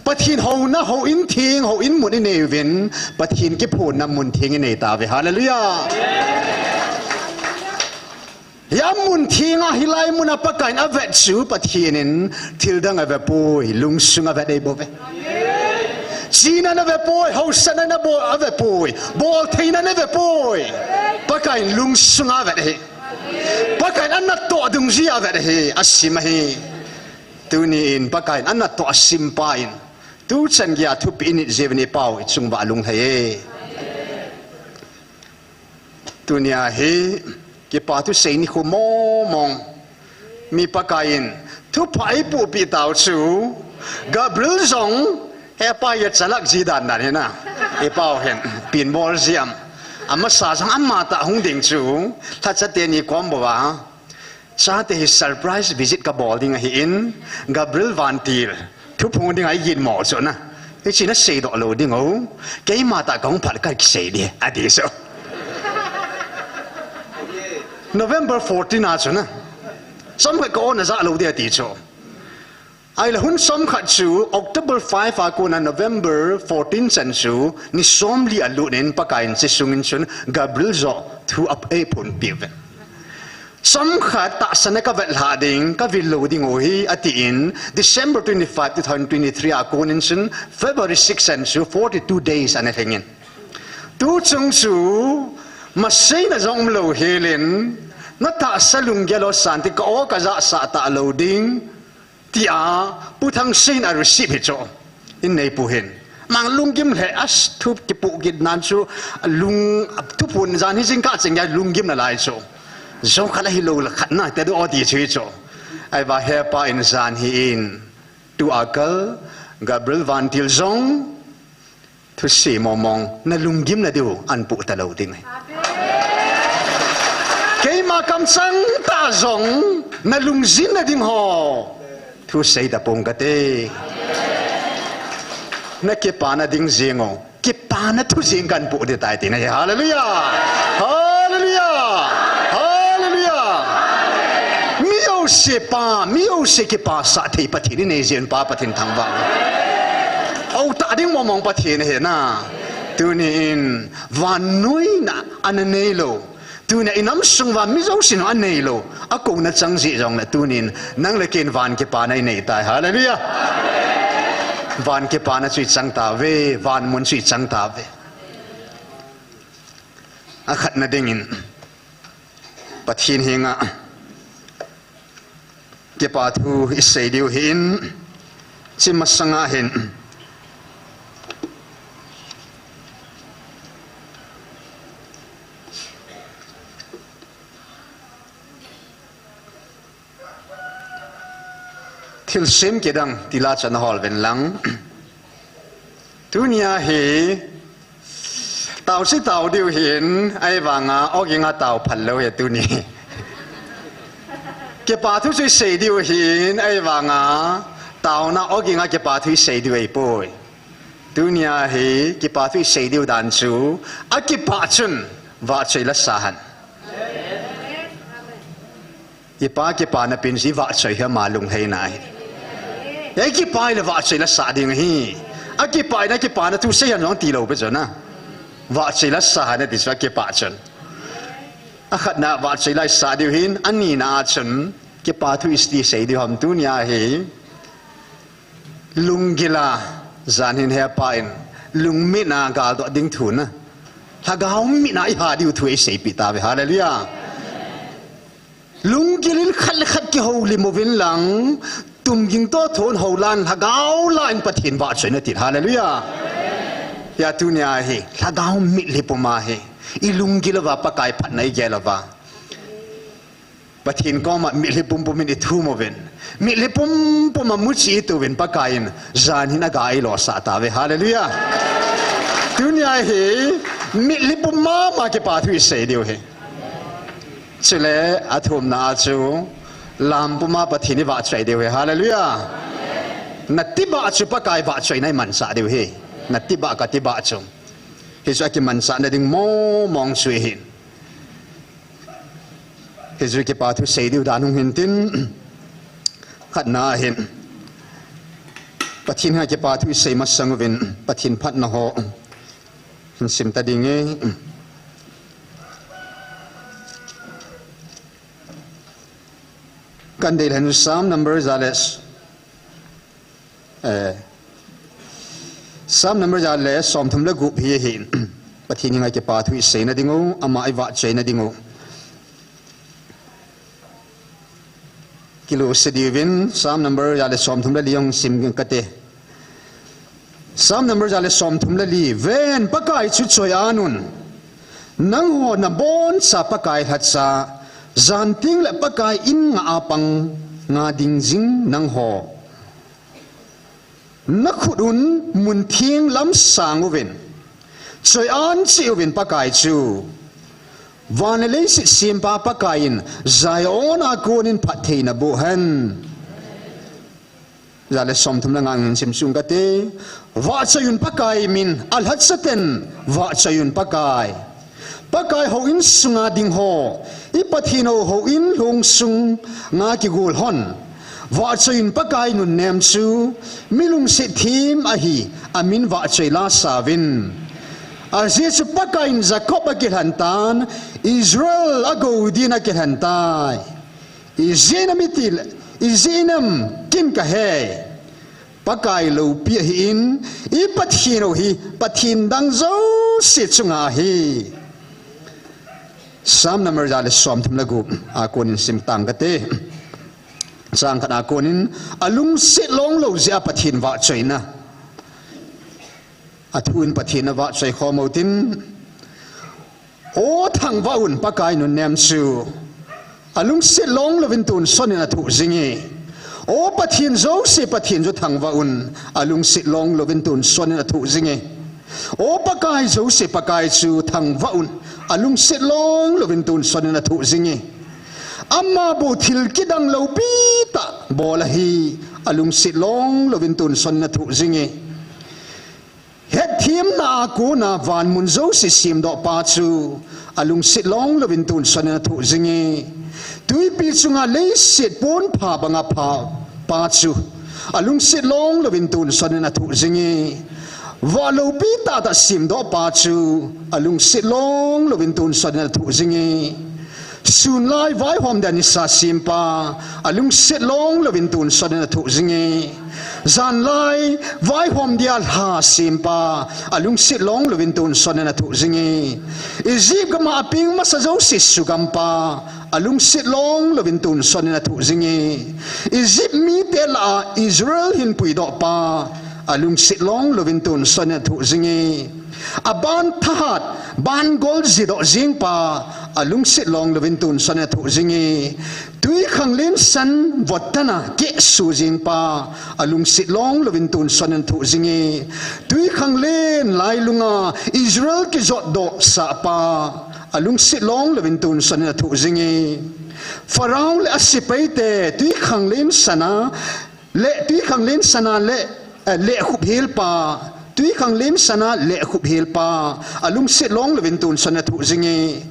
Pathen houna, houin theng, houin mun inei uvin, Pathen kiphonna mun theng inei tauve. Hallelujah! Hia mun theng a hilai mun a Pakaiyin avet chu Pathen in thil dang avepoi, lungsung avet ahibouve. Chihna in avepoi, haosatna in avepoi, boltheina in avepoi. Pakaiyin lungsung a avet ahi. Pakaiyin anatoh dungjui a avet ahi, asim ahi. Tuni in Pakaiyin anatoh asim pa in, tuchan geiya thupeh init jiuvin ipau ichung uva alunglhai e. Tunia hi, kipa thusei nikho mong mong. Mi Pakaiyin thupha eipohpeh tau chu, Gabriel jong, He Pa hi achalak ji dan dan hi na, ipau hin, pen bol ji am. Amasa jong amatah hung ding chu, lhacha teni kom bouva, chate hi surprise visit kabol ding ahin, Gabriel vantil thuphong dinga igin mo chu na, hiche naseidoh lou ding o, keima tah kahung phat kakisei ding, ati chu. November fourteen a chu na, chomkhat ka-on ajah lou ding ati chu. Ahile hun chomkhat chu October five a kona November fourteen chan chu ni somli alut in Pakaiyin hiche sungin chun Gabriel joh thu a eiphonpeh uve. Chomkhat tahsan a ka vetlhah ding, ka vil lou ding u hi, atin, December twenty-five, two thousand twenty-three a konin chun, February six an chu forty-two days ana lhingin. Tu chung chu, maseina jong umlou helin, na tahsa lunggel ho santin ka o ka ja sah talou ding, tia, Pu Thangsei in a receive hi chu. In neipu hin. Mang lunggim lheh a s-, thu kipu kit nan chu, lung, thuphon jan hi jingkah cheng a lunggim nalai chu. Jong khat ahi lou la khat na, te do o ti chu hi chu. Ahivang hepa in jan hi in. Tu a kal, Gabriel Vantil jong, thusei mongmong, na lunggim na diu, an pu talou ding ahi. Keima kamchang tah jong, na lungjin na ding ho. Thusei ta pong kate. Na kipana ding jing o. Kipana thu jing kan pu ding tai tina hi. Hallelujah. Hallelujah. Hallelujah. Mi jouse pa, mi jouse kipasah thei Pathen inei jin pa Pathen thangvah. O ta ding mongmong Pathen ahi na. Tunin, vannoina ana neilou. Tunia inam sung uva mi jousen anei lou, akouna chang jeh jongle tunin, nang le ken van kipana inei tai. Hallelujah! Van kipana chu ichang tauve, van mun chu ichang tauve. Akhatna dingin, Pathen henga, Kipa thu isei diu ahin, chi masanga hin. Thilsem kidang tila chan hol ven lang. Tunia hi, tao si tao diu hin, ahivanga, oging a tao phal lou hi tuni. Kipa thu chu isei diu hin, ahivanga, taona oging a kipa thu isei diu ahipoi. Tunia hi, kipa thu isei diu dan chu, akipah chun, vahchoi la sa hen. Ipa kipana pin si vahchoi hi ama lunglhaina ahi. Ei kipa le vahchoi la sa ding ahi. Akipah in akipana thu sei hen jong tilou pe chun a. Vahchoi la sa hen ati chu akipah chun. Akhatna vahchoi la sa diu hin, anina a chun kipa thu iti sei diu ham tunia hi. Lunggil a, jan hin hepa in, lungmit a galdoh ding thu na. Lhagao mit a iha diu thu eiseipeh tauve. Hallelujah. Lunggil in khat le khat kihoulim uvin lang, tumging toh thon houlan lhagao la in Pathen vahchoina tin. Hallelujah. Hia tunia hi, lhagao mitlhi puma hi, ilunggil uva Pakai phatna igel uva. Pathen koma mitlhi pumpum in ithum uvin. Mitlhi pumpum a muchi itouvin Pakai in jan hin aga eilosah tauve. Hallelujah. Tunia hi mitlhi pum mama kipa thu isei diu ahi. Chule athumna a chu lam puma Pathen ivahchoi diu ahi. Hallelujah. Natibah chu Pakai vahchoina imansah diu ahi. Natibah katibah chu. Hichu akimansahna ding mong mong chu ahi. Hichu kipa thu sei diu dan hung hin tin, khatna hin, Pathen henga kipa thu isei masang uvin, Pathen phatna ho hin sim ta ding e. Kan deilhen Psalm number ja le Eh, Psalm number ja le somthum le gup hi ahi. Pathen henga kipa thu iseina diu, ama ivahchoina diu. Kilutsah diuvin, Psalm number ja le somthum le li hung sim kate. Psalm number ja le somthum le li, ven Pakai chu choi-an un. Nangho naboncha Pakai lhacha, jan tengle Pakai in nga a pang nga ding jing nangho. Nakhut un mun theng lam sang uvin, choi-an cheh uvin Pakai chu. Van le leiset sempa Pakai in Zion a konin phattheina boh hen. Ja le somthum le nga hin sim sung kate. Vahchoi un Pakai min, alhachaten vahchoi un Pakai. Pakai houin sunga ding ho, i Pathen houin lhung sunga kigol hon. Vahchoi un Pakai nunnem chu, mi lungset them ahi, amin vahchoi la sauvin. Ajeh chu Pakai in Jacob akilhen tan, Israel agou din akilhen tai. Ijeh inem itile, ijeh inem kin kahei. Pakai loupi ahin, i Pathen u hi Pathen dang jouse chunga ahi. Psalm number ja le som thum le gup a konin sim tang kate. Chang khat a konin, alungset long lou jeh a Pathen vahchoina. Athu in Pathen avahchoi khom utin, O thangvah un, Pakai nunnem chu alungset long louvin tonsot in athoh jinge. O Pathen jouse Pathen chu thangvah un, alungset long louvin tonsot in athoh jinge. O Pakai jouse Pakai chu thangvah un, alungset long louvin tonsot in athoh jinge. Ama bou thil kidang loupi tah bol ahi, alungset long louvin tonsot in athoh jinge. Hetthemna a kona vanmun jouse semdoh pa chu alungset long louvin tonsot in athoh jinge. Twipi chunga leiset ponpha banga pha pa chu alungset long louvin tonsot in athoh jinge. Vah loupi tahtah semdoh pa chu alungset long louvin tonsot in athoh jinge. Sunlai vaihom dia nisa sempa alungset long louvin tonsot in athoh jinge. Janlai vaihom dia lha sempa alungset long louvin tonsot in athoh jinge. Egypt gama apeng masa jouse sugampa alungset long louvin tonsot in athoh jinge. Egypt mite lah a Israel hin puidoh pa alungset long louvin tonsot in athoh jinge. Aban thahat, ban gol jidoh jingpa alungset long louvin tonsot in athoh jinge. Twikhanglen san vot tana kehso jingpa alungset long louvin tonsot in athoh jinge. Twikhanglen lailunga Israel kijotdoh sahpa alungset long louvin tonsot in athoh jinge. Pharaoh le asepaite twikhanglen sana le twikhanglen sana le, eh, lehkhup helpa, twikhanglen sana lehkhup helpa alungset long louvin tonsot in athoh jinge.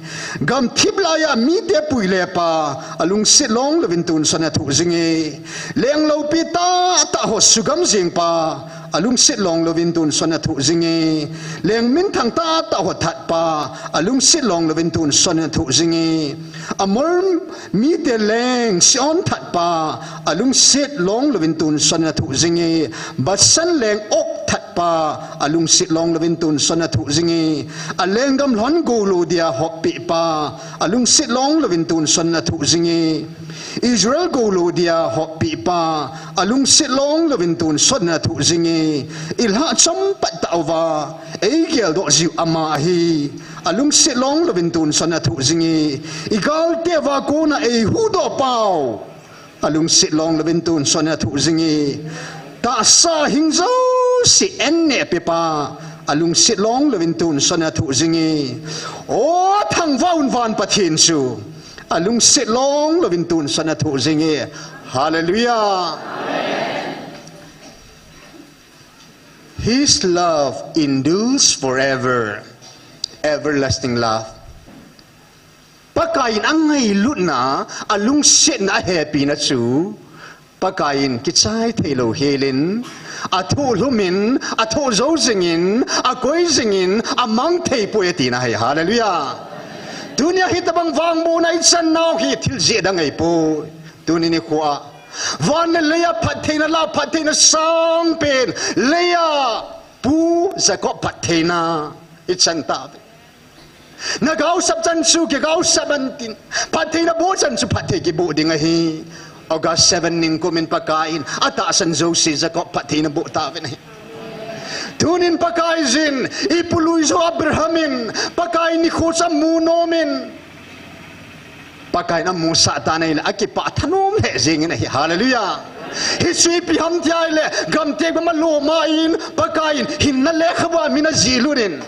Gamthip laiya mite puilepa alungset long louvin tonsot in athoh jinge. Leng loupi tahtah ho sugam jingpa alungset long louvin tonsot in athoh jinge. Leng minthang tahtah ho thatpa alungset long louvin tonsot in athoh jinge. Amor mite leng Sihon thatpa alungset long louvin tonsot in athoh jinge. Bashan leng Og thatpa alungset long louvin tonsot in athoh jinge. Alenggam lhon goulou dia hoppehpa alungset long louvin tonsot in athoh jinge. Israel goulou dia hoppehpa alungset long louvin tonsot in athoh jinge. Ilhah chompat tah uva eigeldoh jiu ama ahi, alungset long louvin tonsot in athoh jinge. Igalte uva kona eihuhdoh pau alungset long louvin tonsot in athoh jinge. Tahsa hing jouse einnehpepa alungset long louvin tonsot in athoh jinge. O thangvah un, van Pathen chu alungset long louvin tonsot in athoh jinge. Hallelujah. His love endures forever. Everlasting love. Pakai in angailutna, alungsetna, ahepina chu Pakai in kichai theilou helin, athohlhumin, athoh jou jingin, akoi jingin, amang theipoi atina ahi. Hallelujah. Tunia hitobang vangbohna ichan nau hi thil jeh dang ahipoi. Tuni nikhoa van le leiya phattheina, la phattheina sangpen, leiya pu Jacob phattheina ichan tauve. Nagaosap chan chu kigaosap intin, phattheina boh chan chu phatthei kiboh ding ahi. August seven ningkumin Pakai in atahsan jouse Jacob phattheina boh tauvin ahi. Tunin Pakaiyin, ipu luijou Abraham in Pakai nikho chu amu nomin, Pakai in amusah tan ahile akipah thanom lheh jengin ahi. Hallelujah. Hichu ipi ham tia ahile, gamtep gam aloma in Pakai in hinna lekhabua min ajihlut in,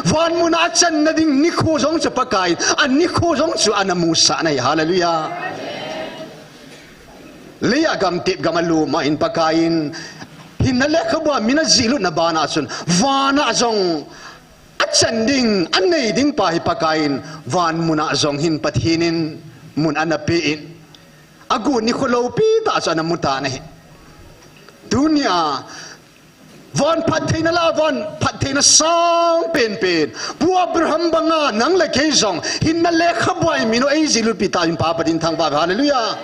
van muna achanna ding nikho jong chu Pakai in anikho jong chu ana musah in ahi. Hallelujah. Leiya gamtep gam aloma in Pakai in hinna lekhabua min ajihlutna bana chun vana jong achan ding, anei ding pa hi Pakai in van muna jong hin Pathen in mun ana pe in, agot nikho loupitah chu ana mutan ahi. Tunia Van phattheina la, van phattheina sang penpen. Pu Abraham banga nang le kei jong hinna lekhabu a imin u eijih lutpi tauhen Pa Pathen thangvah. Hallelujah.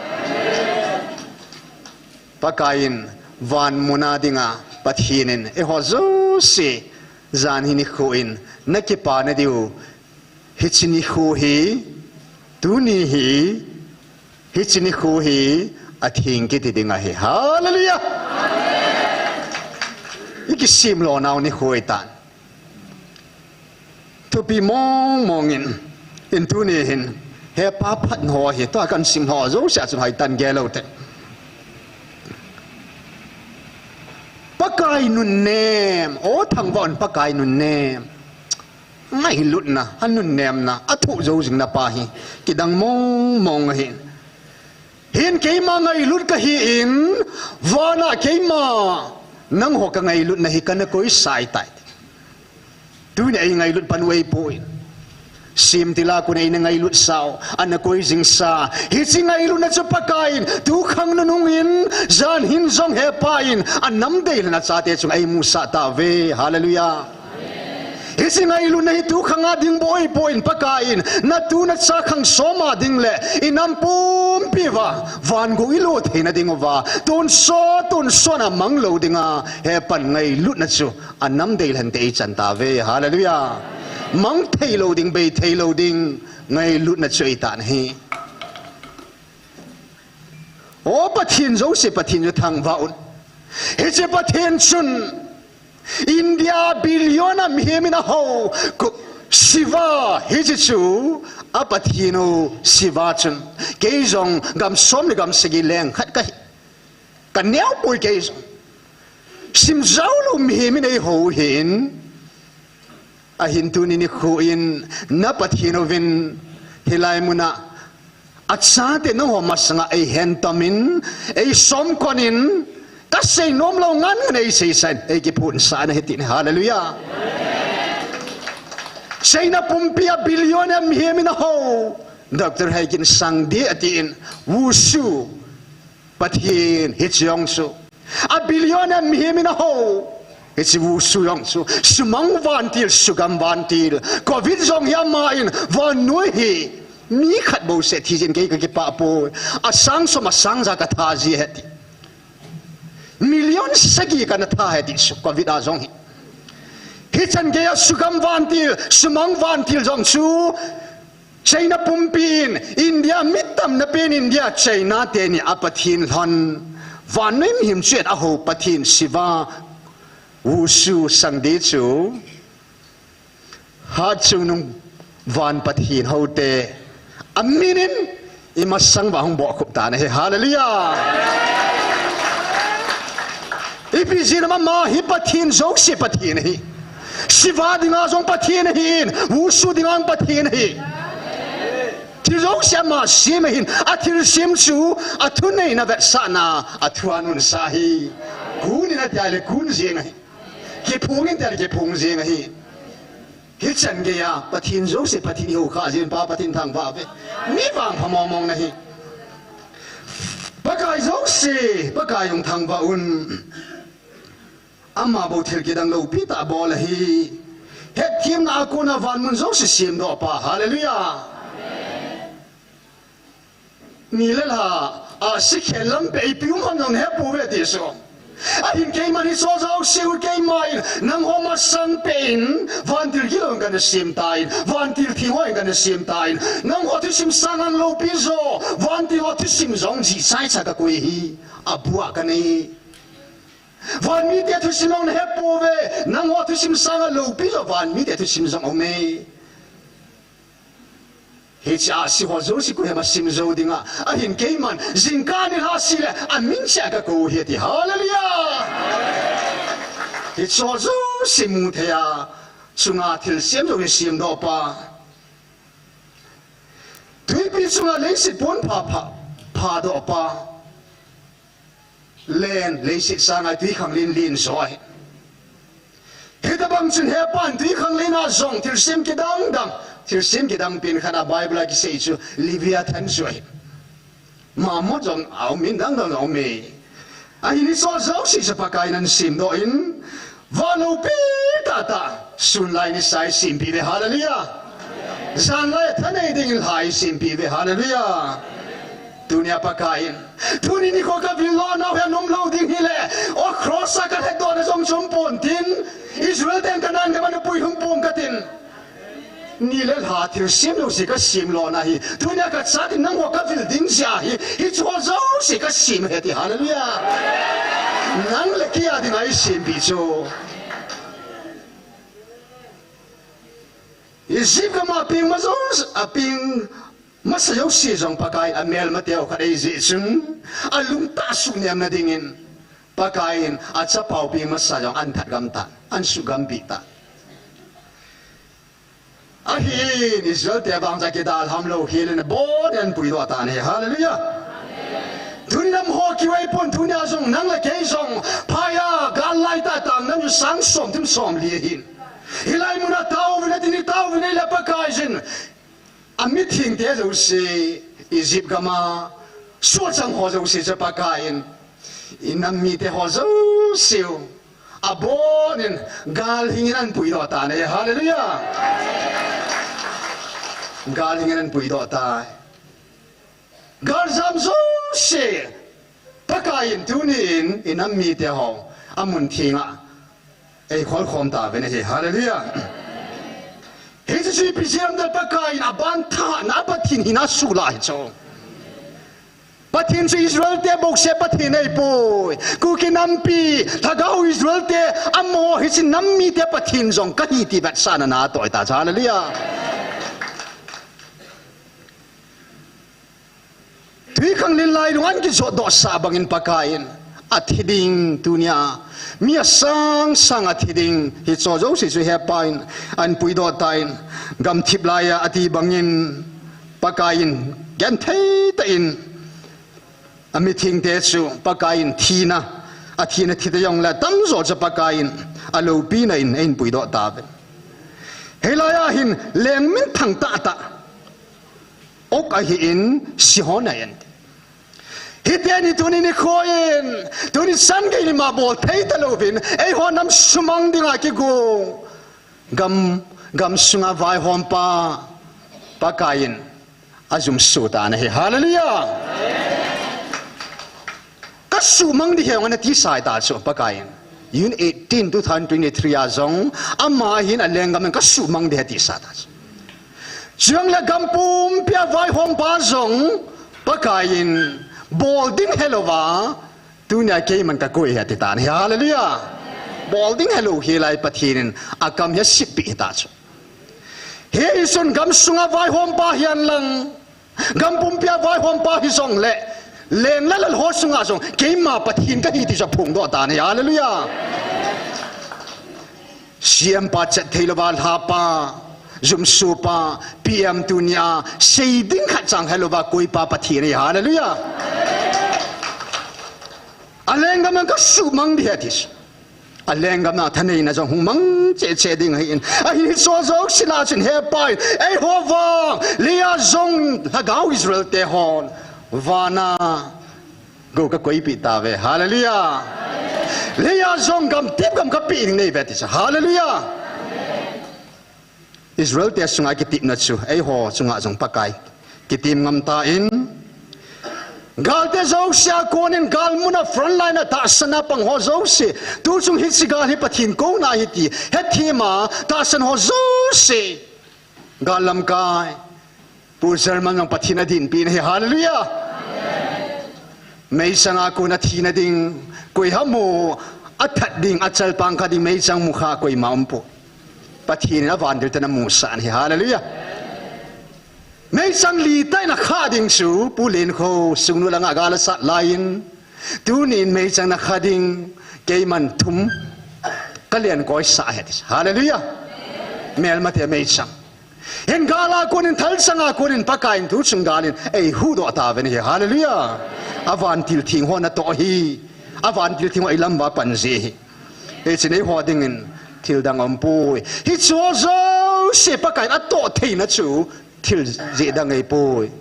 Pakai in van muna dinga Pathen in eiho jouse jan hi nikho in na kipana diu. Hiche nikho hi, tuni hi, hiche nikho hi, atheng kiti ding ahi. Hallelujah! Ikisim lo nau nikho ahitan. Thupi mong mong in, in tuni hin, he pa phat ho hi, tua kasim ho jouse a chun hoitah in gel u hite. Pakai nunnem, o thangvah un Pakai nunnem. Ngailutna, anunnemna, athoh jou jingna pa hi kidang mong mong ahi. Hin keima ngailut kahi in, vana keima nangho kangailutna hi kana koisa ahitai. Tuni a ingailut pan u ahipoi. Semtil a kon a eina ngailut sau, ana koi jingsa. Hiche ngailutna chu Pakai in, tukhang nunung in, jan hin jong he pa in, anam deilhen a chate chunga eimusah tauve. Hallelujah. Hiche ngailutna hi tukhang a ding bou ahipoi Pakai in, natu nacha khang som a ding le, inam pumpi uva, vangou ilut theina ding uva, tonsot, tonsot a mang lou dinga, he pan ngailutna chu, anam deilhen te eichan tauve. Hallelujah. Mang thei lou ding, bei thei lou ding, ngailutna chu eitan ahi. O Pathen jouse, Pathen chu thangvah un. Hiche Pathen chun India billion a mihem in ahou, ko-, Shiva, hiche chu a Pathen u Shiva chun. Kei jong gam som le gam sagi leng khat kahi. Kaneo poi kei jong. Sim jou lou mihem in eihou hin. Ahin tuni nikho in na Pathen uvin hilai muna achate nangho masanga eihen tomin, eisom konin, kasei nom lou ngan ngan eiseisah in, eikiphonsah in ahi tin. Hallelujah. China pumpi a billion a mihem in ahou. Doctor Haikin sang di atin, Wushu. Pathen, hiche jong chu. A billion a mihem in ahou. Hiche Wushu jong chu. Sumang vantil, sugam vantil. Covid jong hi ama in, vannoi hi. Mi khat bouseh thi jin kei kakipah poi. Asang som, asang ja katha ji ahi ti. Million sagi kana tha ahi ti chu, Covid a jong hi. Hichan geiya sugam vantil, sumang vantil jong chu, China pumpi in, India mi tamna pen India, China teni a Pathen lhon. Vannoi mihem chu et ahou Pathen Shiva, Wushu sang di chu. Hatchungnung van Pathen houte. Amin in imasang uva hung bohkhup tan ahi. Hallelujah. Ipi jeh ham ama hi Pathen jouse Pathen ahi. Shiva dinga jong Pathen ahin, Wushu dinga jong Pathen ahi. Thil jouse ama sem ahin, athilsem chu, athuneina vetsahna, athu a nunsa ahi. Kun in ati le kun jeng ahi. Kiphong in ati le kiphong jeng ahi. Hichan geiya, Pathen jouse, Pathen ihou kha jin pa, Pathen thangvah uve. Mi vangpha mong mong nahi. Pakai jouse, Pakai jong thangvah un. Ama bou thil kidang loupi tah bol ahi. Hetthemna a kona van mun jouse semdoh pa. Hallelujah. Ni le lha, a, sikhel lampi a ipi um ham jong hepouve ti chu. Ahin keiman hiche jouse u keiman, nangho masang pen, vantil gilou in kana sem tan, vantil theng ho in kana sem tan, nangho thusim sanga loupi jo, vantil ho thusim jong jihchai cha kakoi hi, abu a kanei. Van mite thusim jong nahepouve, nangho thusim sanga loupi jo, van mite thusim jong aume. Hiche a si ho jouse koiham asim jou dinga, ahin keiman, jingkah nilhah seh le, amin cheh a kakou ahi ati. Hallelujah! Hiche ho jouse mu thei a, chunga thilsem jouse semdoh pa. Twipi chunga leiset pon pha, pha, phadoh pa. Len, leiset sanga twikhanglen len jo ahi. Hitobang chun hepan twikhanglen a jong thilsem kidang dang, thilsem kidang pen khat a Bible a kisei chu Leviathan chu ahi. Mammoth jong aumin, dang dang aume. Ahin hiche ho jouse chu Pakaiyin ahin semdoh in, Van loupi tahtah, sun lai nisa i sempi uve, hallelujah. Jan lai thanei dingin lha i sempi uve, hallelujah. Tunia Pakai in, tuni nikho ka vil lona hi anom lou ding hile, o cross a ka lhatdohna jong chu um pontin, Israel ten Canaan gam a na puihom pong katin. Ni le lha thilsem jouse ka sem lona hi, tunia ka chatin nangho ka vil ding jeh hi, hicheho jouse ka sem ahi ti, hallelujah. Nang le kei a dinga i sempi chu. Egypt gam a peng ma jouse, a peng masa jouse jong Pakai in amelmateu khat eijih chun, alungtah suhnemna dingin, Pakai in achapau peng masa jong ahin that gam tan, ahin suhgam peh tan. Ahin Israel te vang chu kidalham lou hel in abonin ahin puidoh tan ahi. Hallelujah. Tuni nam ho kiu ahipon, tunia jong nang le kei jong phaiya gal laitah tang nam chu sang som thum som li ahin. Hilai muna taovin atin, taovin ahile Pakaiyin amithengte jouse, Egypt gam a sohchang ho jouse chu Pakaiyin i nam mite ho jouse u abonin gal hingin ahin puidoh tan ahi. Hallelujah. Gal hingin ahin puidoh tai. Galjam jouse Pakaiyin tunin i nam mite ho amun thenga eikhol khom tauve ahi. Hallelujah. Hiche chu ipi jeh ham itile Pakaiyin aban thahatna a Pathen hina asuhlah ahi chu. Pathen chu Israel te bouseh Pathen ahipoi. Kuki nampi, lhagao Israel te, amaho hiche nam mite Pathen jong kahi ti vetsahna atoh tai. Hallelujah. Twikhanglen lailung ahin kijotdohsah bangin Pakaiyin athi ding tunia mi asang sang athi ding hicheho jouse chu Hepa in ahin puidoh tan, gamthip laiya ati bangin Pakaiyin genthei tah in amithengte chu Pakaiyin thina, athina thite jongle atamjo chu Pakaiyin aloupina in ahin puidoh tauve. Hilaiya hin leng minthang tahtah, ok ahin, sihon ahi. Hiteni tuni nikho in, tuni chan gei lima bol thei talouvin, eiho nam sumang dinga kigong, gam, gamsunga vaihompa Pakaiyin ajumso tan ahi. Hallelujah. Kasuhmang ding ahi, ana tisa tai chu Pakaiyin. June eighteen, two thousand twenty-three a jong, ama hin alenggam in kasuhmang ding ahi atisa tai chu. Chujongle gam pumpia vaihompa jong Pakaiyin bol ding helouva, tunia keiman kakoi ahi ati tan ahi. Hallelujah. Bol ding helou hilai Pathen in akam hi aseppeh ahitai chu. Hichun gamsunga vaihompa hihen lang, gam pumpia vaihompa hijongle, leng le lal ho chunga jong keima Pathen kahi ti chu aphongdoh tan ahi. Hallelujah. C M pa chet theilouva lhapa, jumsopa, P M tunia sei ding khat chang helouva koipa Pathen ahi. Hallelujah. Alenggam in kasuhmang ding ahi ati chu. Alenggam a thaneina jong hung mang cheh cheh ding ahin. Ahin hicheho jouse lah chun Hepa in eiho vang, leiya jong lhagao Israel te hon vana gou kakoipeh tauve. Hallelujah. Leiya jong gamtep gam kapeh ding neiuve ati chu. Hallelujah. Israel te chunga kitepna chu eiho chunga jong Pakai kitep ngam tan. Galte jouse a konin, galmun a front line a tahsan a pang ho jouse, tuchung hiche gal hi Pathen kouna ahi ti hethem a tahsan ho jouse, gal lamkai, Pu German jong Pathen adinpi ahi. Hallelujah. Meichang a kon athina ding, koi ham mo, athat ding, achalpang kha ding, meichang mukha koima umpoi. Pathen in avantil ten amusah ahi. Hallelujah. Meichang li tah in akha ding chu Pu Lenkho Sungnu langa gal asat laiyin, tunin meichang nakha ding, keiman thum kalen koisah ahi ati. Hallelujah. Melmate meichang. Hin gal a konin, thalchang a konin, Pakai in tuchung gal in eihuhdoh tauve ahi. Hallelujah. Avantil theng ho natoh ahi. Avantil theng ho ilam uva pan ji ahi. Hichun eiho dingin thildang aumpoi. Hicheho jouse Pakai in atoh theina chu thil jeh dang ahipoi.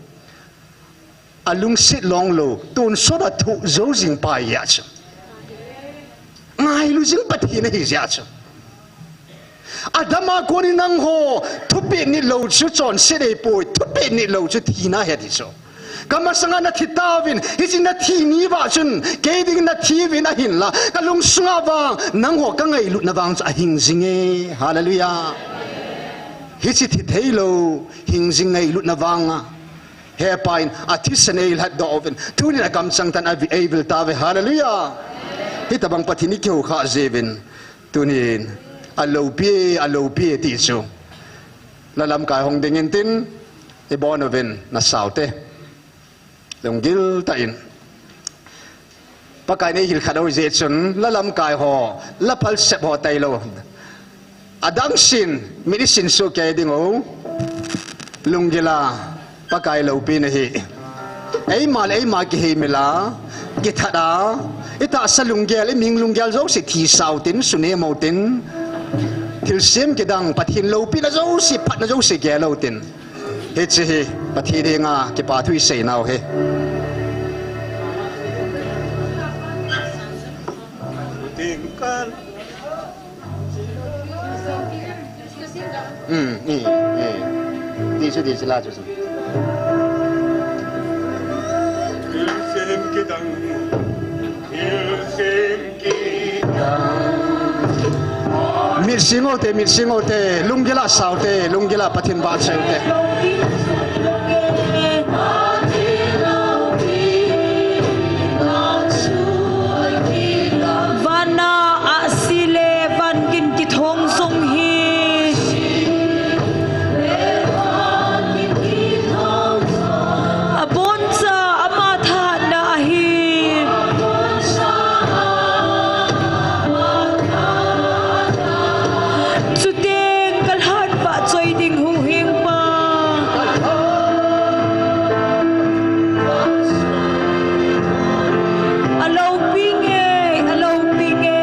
Alungset longlou, tonsot a thoh jou jing pa ahi chu. Ngailu jing Pathen ahi jeh chu. Adam a kon in nangho thupeh nit lou chu chonset ahipoi, thupeh nit lou chu thina ahi ti chu. Ka masanga nathi tauvin, hiche nathi ni uva chun, kei ding nathi uvin ahinla, ka lungsunga vang, nangho ka ngailutna vang chu ahing jinge. Hallelujah. Hiche thi theilou, hing jing ngailutna vanga. Hepa in, athisen eilhatdoh uvin. Tunin akamchang tan a, eivil tauve. Hallelujah. Hitobang Pathen in eikihoukhah jiuvin. Tunin, aloupi, aloupi ti chu. La lamkai hung ding intin, ibon uvin, nasao te. Lunggil tah in. Pakai in eihil khat u jeh chun, la lamkai ho, la phalsep ho tailou. Adang sin, mit isin soh kei ding u. Lunggil a, Pakai loupina hi. Eima le eima kiheimil a, kithat a, itahsa lunggel, iming lunggel jouse thisau tin, sunem u tin. Thilsem kidang, Pathen loupina jouse, phatna jouse gel u tin. Hiche hi, Pathen henga, kipa thu isei nau hi. Hmm, hmm, hmm. Ti chu, ti chu la chu. Mit sing u te, mit sing u te, lunggil a sao te, lunggil a Pathen vahchoi u te. Vana ahsi le van gin kithong jong hi. Aboncha ama thahatna ahi. Chuteng kalhan vahchoi ding Huhhingpa. Aloupi nge, aloupi nge.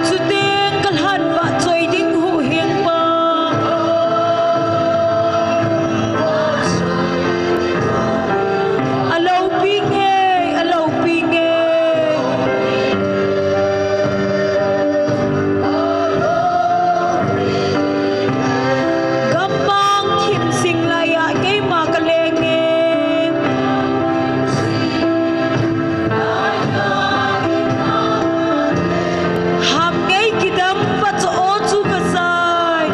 Chuteng kalhan vahchoi ding Huhhingpa. Aloupi nge, aloupi nge. Gammang thim sing laiya keima kaleng e. Ham ngei kidam vahchoi chu kasei.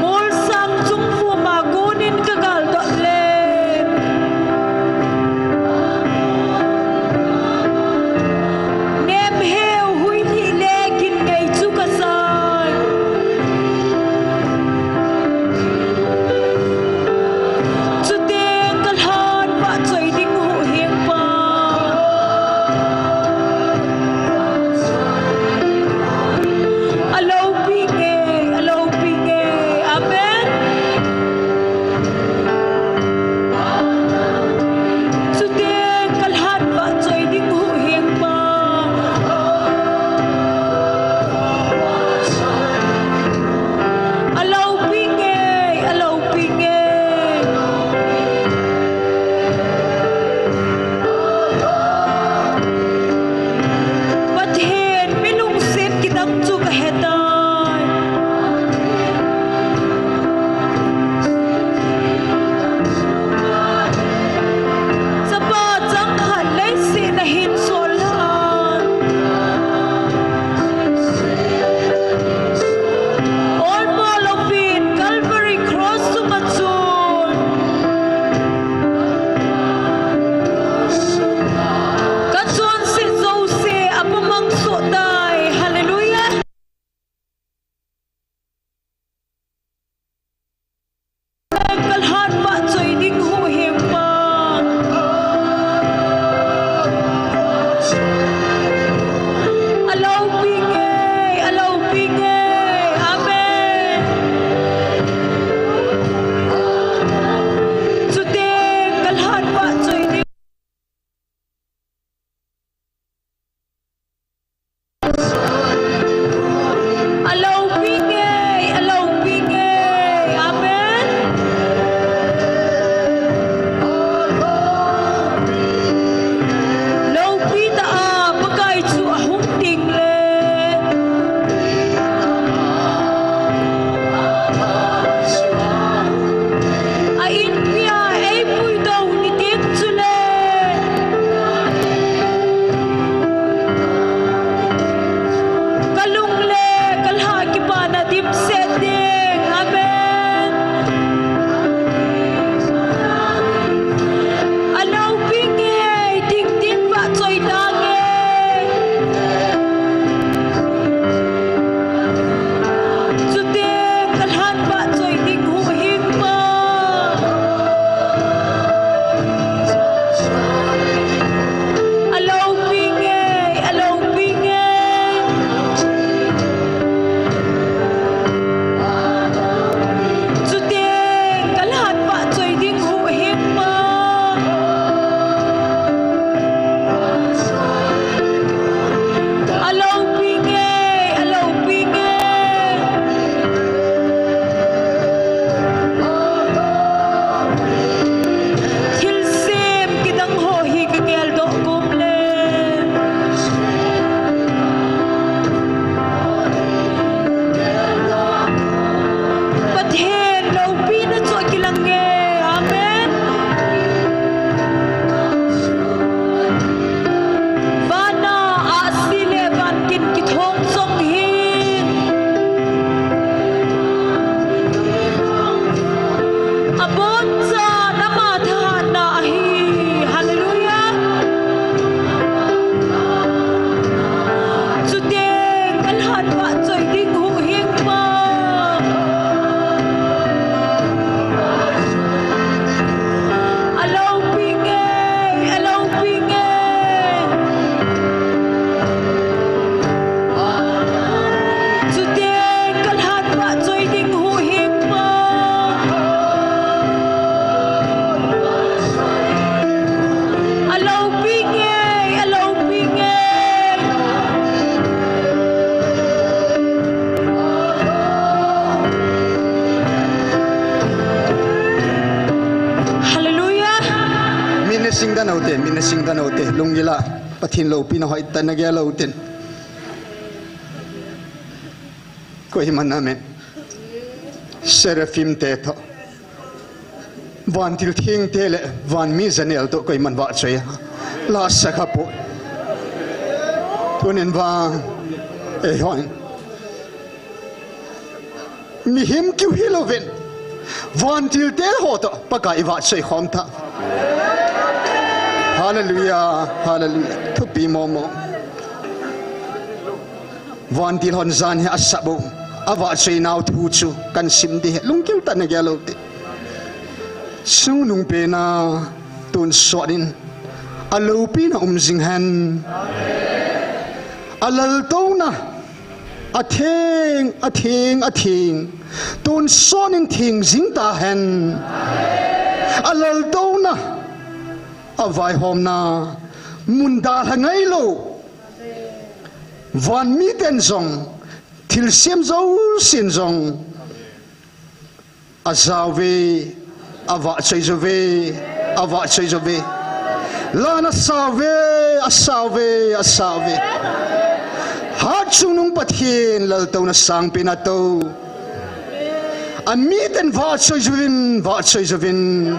Molsang chung vuma konin kagal doh le. Nem heu hui lih le gin ngei chu kasei. Chuteng kalhan vahchoi ding Huhhingpa. Aloupi nge, aloupi nge. Amen. Chuteng kalhan vahchoi ding Huhhingpa. Aloupi nge, aloupi nge. Pathen mi lungset kidang chu kahetai. Chapa chang khat leiset a hin sol han. Olmo louvin Calvary Cross chunga chun. Kachonset jouse apumang soh tai. Hallelujah. Kalhan vahchoi ding Huhhingpa. Aloupi nge, aloupi nge. Amen. Chuteng kalhan vahchoi ding. Aloupi nge, aloupi nge. Ute, mi na sing dan ute, lunggil a Pathen loupina hoitah in na gel ute. Koiman amen. Seraphim te toh, vantil theng te le van mi janel toh koiman vahchoi a la sa kha poi. Tunin vang, eihon mihem kiu hilouvin, vantil te ho toh Pakai i vahchoi khom ta. Hallelujah, hallelujah. Thupi momo. Vantil hon jan hi asap u, avahchoi nau thu chu kahin sim ding ahi, lunggil tah in na gel ute. Chungnung pen a tonsot in aloupina um jing hen. Alaltouna atheng, atheng, atheng, tonsot in theng jing ta hen. Alaltouna avaihomna mun dalha ngailou, van miten jong, thilsem jousen jong ajao uve, avahchoi jou uve, avahchoi jou uve. Lan asao uve, asao uve, asao uve. Hatchungnung Pathen laltouna sangpen a tou. Amiten vahchoi jouvin, vahchoi jouvin,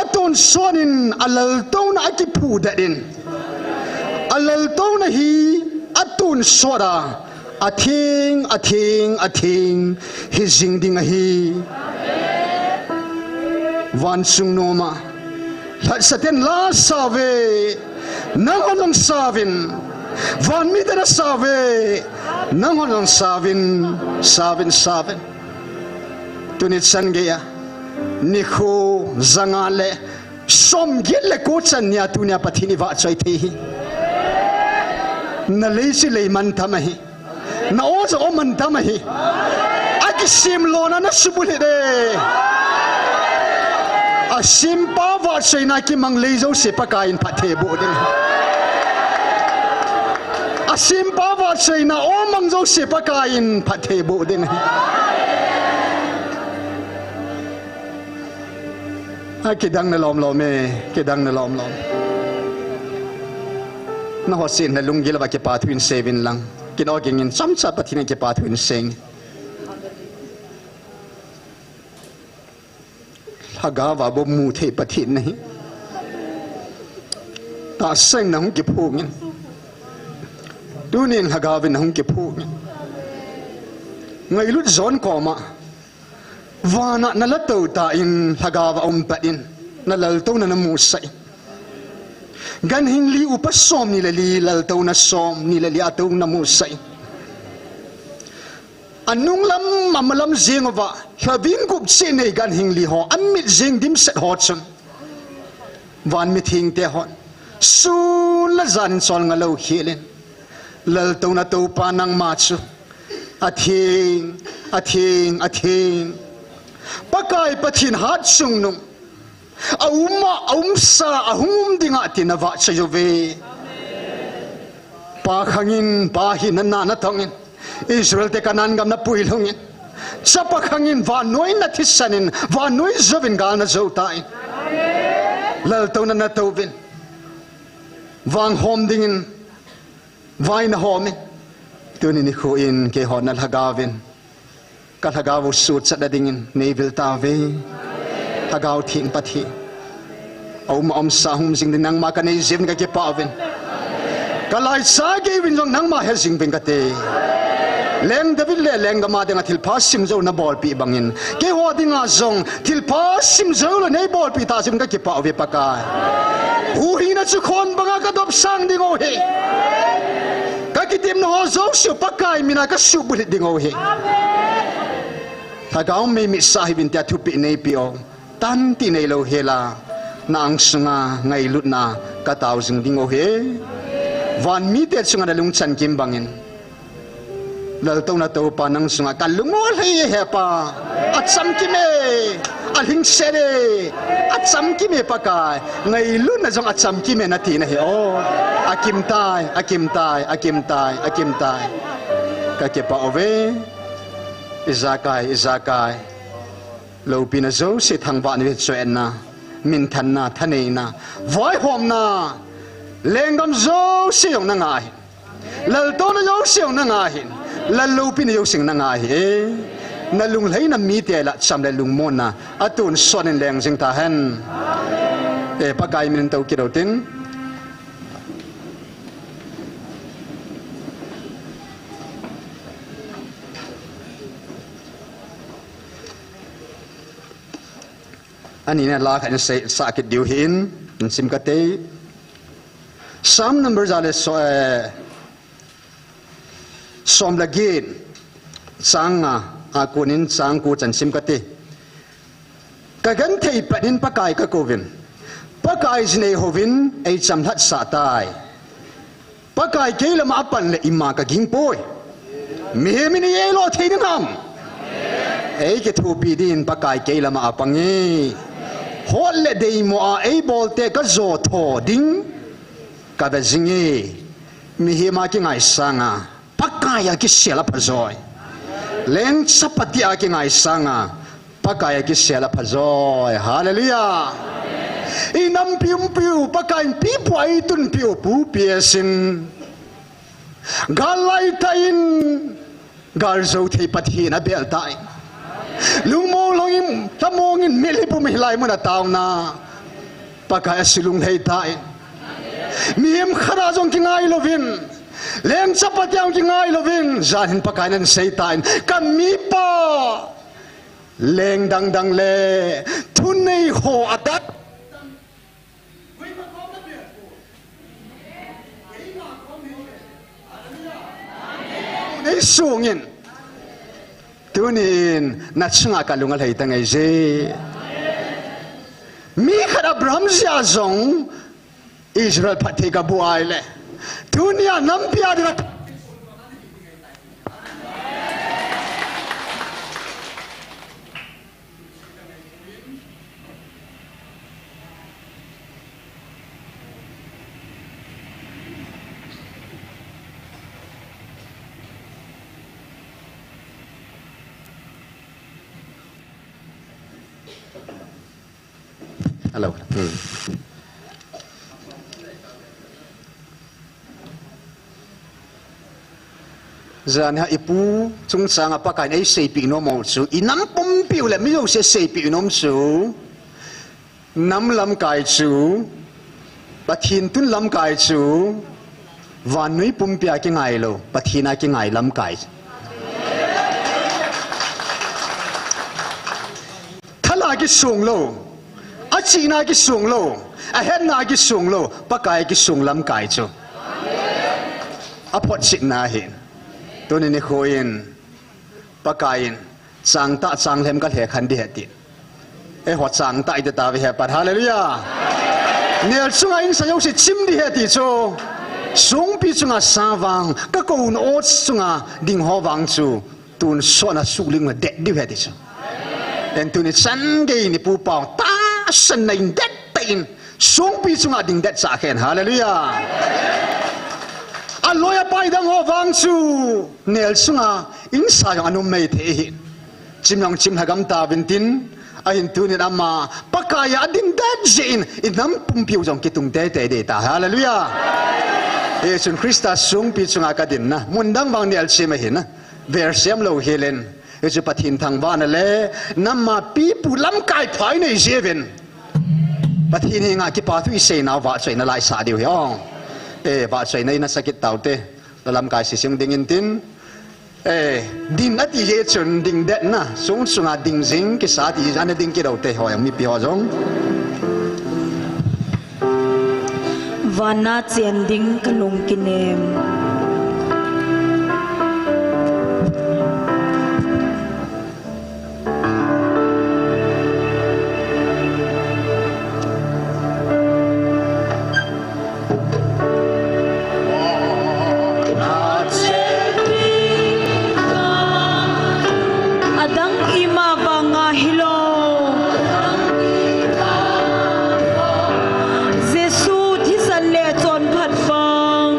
atonsot in alaltouna akiphudet in, alaltouna hi atonsot a atheng, atheng, atheng hijing ding ahi. Van chungnung a lhatsah ten la sao uve, nanghon jong sao vin. Van miten asao uve, nanghon jong sao vin, sao vin, sao vin. Tuni chan geiya nikho janga le somget le ko chan nia tunia Pathen i vahchoi thei hi. Na lei chu lei mantam ahi. Na o chu o mantam ahi. Akisemlona na subulhit e. Asempa vahchoina kimang lei jouse Pakai in phatthei boh ding ahi. Asempa vahchoina o mang jouse Pakai in phatthei boh ding ahi. Akidang na lomlom e, kidang na lomlom. Na hosin na lunggil uva kipathu in seuvin lang, kin o gingin chomcha Pathen in kipathu in sei. Lhagao a bou muthei Pathen nahi. Tahsa in nahung kiphongin, tunin Lhagao in nahung kiphongin, ngailut jon koma vana nalatou tan, Lhagao a um pat in nalaltouna namusah in, ganhing li upa somni le li, laltouna somni le li atouna musah in, anunglam amalam jeng uva lhaving gup cheh nei ganhing li ho, amit jeng dimset ho chun, van mithengte hon sun le jan in cholnga lou khel in, laltouna Toupa nangma chu atheng, atheng, atheng, Pakai Pathen hatchungnung, aum a aumsa, ahung um dinga tin avahchoi uve. Pa khangin, Pa hina na natongin, Israel te Canaan gam napuilhungin, Chapa khangin, vannoi nathisan in, vannoi jouvin gal najou tan, laltouna natouvin, vang hom dingin vai nahom in, tuni nikho in keihon na Lhagao in kalhagao u suhchatna dingin neivil tauve. Lhagao Theng Pathen, aum a aumsa hung jing ding nangma kanei jeh uvin kakipah uvin, kalaicha gei uvin jong nangma he jing uvin kati. Leng David le lenggam a dinga thilpha simjou nabolpeh bangin, keiho dinga jong thilpha simjou lou neibolpeh tah jeh uvin kakipah uve Pakai. Huhhingna chu khon banga kadopsang ding u ahi. Kakitepna ho jouse Pakai mina kasuhbulhit ding u ahi. Lhagao mei mitsah hih uvin tia thupeh neipeh u, tantih neilou hela, na angsunga ngailutna katao jing ding u ahi. Van mite chunga nalungchan kim bangin, laltouna Toupa nang chunga kalung u alhai e he Pa. Achamkim e, alhingset e, achamkim e Pakai. Ngailutna jong achamkim e nati nahi o. Akim tai, akim tai, akim tai, akim tai. Kakipah uve. Ijakai, ijakai, loupina jouse thangvahna vin choiatna minthanna, thaneina, vaihomna, lenggam jouse jong nanga ahi. Laltouna jouse jong nanga ahi. Lal loupina jouse jong nanga ahi. Eh, nalunglhaina mite lah cham le lungmonna atonsot in leng jing tahen. Eh, Pakai min in tou kit utin. Ani na la khat in sei, sa kit diu hin, in sim kate. Psalm number ja le so, eh, som le get, chang nga, a kon in chang ko chan sim kate. Ka genthei pet in Pakai ka kouvin. Pakai jin eihouvin, ei chamlhat sah tai. Pakai kei lama apan le ima ka ging poi. Mihem in ei lo thei ding ham. Ei kithopi din Pakai kei lama apang e. Hot le deimo a ei bol te ka jo tho ding. Ka ve jing e. Mihem a kingai sanga Pakai a kisel a pha joi. Leng chapate a kingai sanga Pakai a kisel a pha joi. Hallelujah. I nampi umpiu, Pakai in pipu a i tunpiu, pu pi a sin. Gal lai ta in, gal jo thei Pathen a bel ta in. Lungmong lhong in, lhamong in, mitlhi pum hilai mun a taona. Pakai a sulung lhei ta in. Mihem khat a jong kingai louvin. Leng chapate a jong kingai louvin. Jan hin Pakai in ahin sei ta in. Ka mipa. Leng dang dang le thunei ho a tat. Nei sungin. Tunin na chunga ka lung alhai ta ngai je. Mi khat Abraham jeh a jong Israel phatthei ka bu ai le. Tunia nampi a dira. Hello. Hmm. Jan hi ipu chungchang a Pakai in ei seipeh nom u chu, i nam pumpi u le mi jouse seipeh nom chu, nam lamkai chu, Pathen tun lamkai chu, vannoi pumpi a kingai lou, Pathen a kingai lamkai. Thal a kisong lou, achihna kisong lou, ahetna kisong lou, Pakai kisong lamkai chu. Aphotchetna ahi. Tuni nikho in, Pakai in, chang tah chang lhem ka lhekhen ding ahi ati. Eiho chang tah iti tauve he pat. Hallelujah. Nel chunga insung jouse chim ding ahi ati chu. Songpi chunga sa vang, ka kouna o chunga ding ho vang chu. Tonsot a sukling a det diu ahi ati chu. Amen. Tuni chan gei ni pu pau tahsan na in det tah in songpi chunga ding det cha khen. Hallelujah. Aloi apai dang ho vang chu nel chunga insa jong anum mei thei ahi. Chim jong chim lhagam tauvin tin, ahin tunin ama Pakai a ding det jeh in i nam pumpi u jong kitung teitei ding ahi ta. Hallelujah. Jesu Christa songpi chunga ka dinna mun dang vang nel chim ahi na. Vel sem lou hel in, hichu Pathen thangvahna le, nam a pipu lamkai pha i nei jeh uvin. Pathen henga kipa thu i seinau vahchoina la i sa diu ahi. Eh, vahchoina i na sa kit taute. Lamkai sising ding in tin. Eh, ding ati hi chun ding det na. Sung sunga ding jing kisa ti jana ding kit ute ho jong mipi ho jong. Van a chen ding ka lung kinem. Adang ima vanga hilou. Jesu thisan le chonphat vang.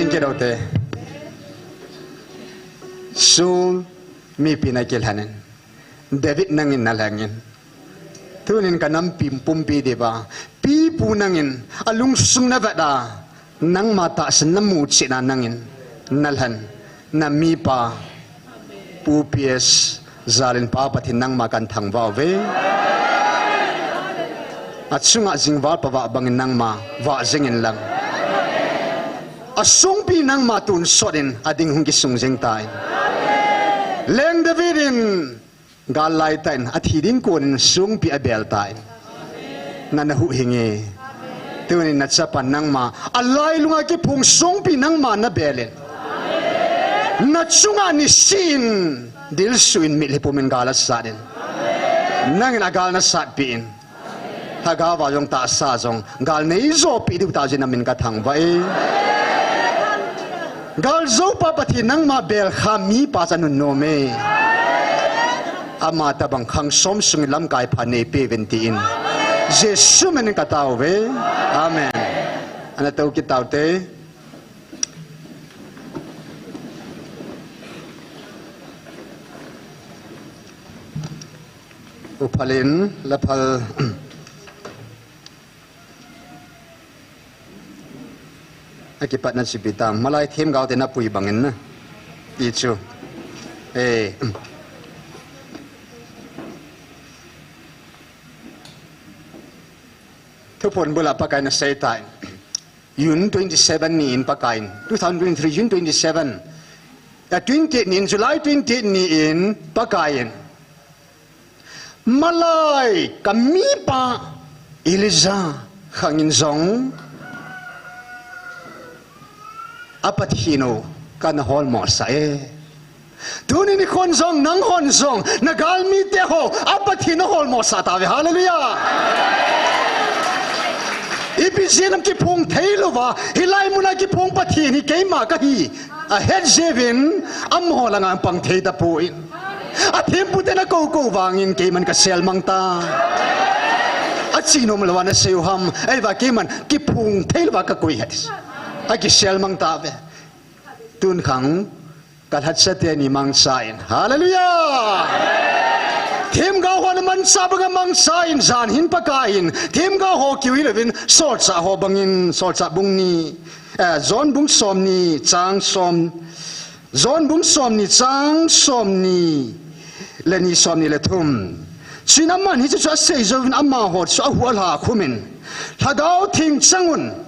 Kidote. Saul mipi na kilhanin. David nangin nalhangin. Tunin ka nampi pumpi diva. Pipu nangin. Alungsung na veda. Nangma tahsan namu china nangin. Nalhan. Na mipa. Pu P S Jalin pa Pathen nangma kan thangvah uve. Achunga jingval pavah bangin nangma vah jingin lang. Asungpi nangma tun sot in ading hung kisung jing tan. Leng David in gal lai tan athi ding konin sungpi abel tan. Na, na huhhing e. Tunin na chapa nangma, alailunga kiphung sungpi nangma na belin. Na chunga nisin, dilsuin mitlhi pumin gal asatin. Nangin agal nasatpin. Lhagao va jong tahsa jong, gal neijopi diu tah jeh in namin kathangvah e. Gal joupa Pathen nangma belkha mipa cha nunnom e. Ama tabang khang som sungin lamkai pha neipeuvin tin. Jesu minin katao uve. Amen. Ana tou kit taute. Uphalin, laphal. Akipatna chu ipi ham, malai themgao te napui bangin na. Ti chu. Eh. Thuphon bula Pakaiyin asei tai. June twenty-seven ni in Pakaiyin. Two thousand twenty-three, June twenty-seven. A twenty-eight ni in, July twenty-eight ni in Pakaiyin. Malai, ka mipa, Elijah, khangin jong, a Pathen u, kana holmo sah e. Tuni nikhon jong, nanghon jong, na galmite ho, a Pathen u holmo sah tauve. Hallelujah. Ipi jeh ham kiphong thei louva, hilai muna kiphong Pathen hi keima kahi. Ahet jeh uvin, amaho langa pang thei tapon. Athempu ten akou kou vangin keiman kasel mang ta. Achi nom louva nasei u ham, ahivang keiman kiphong thei louva kakoi het. Akisel mang tauve. Tun khang, kalhacha teni mangchan. Hallelujah! Themgao hon amangcha banga mangchan, jan hin Pakaiyin. Themgao ho kiu hilouvin, solchah ho bangin, solchah bung ni. Eh, John bung somni chang som, John bung somni chang somni le ni, somni le thum. Chuin aman hiche chu asei jouvin amaho chu ahuhlha khumin, Lhagao Theng chang un,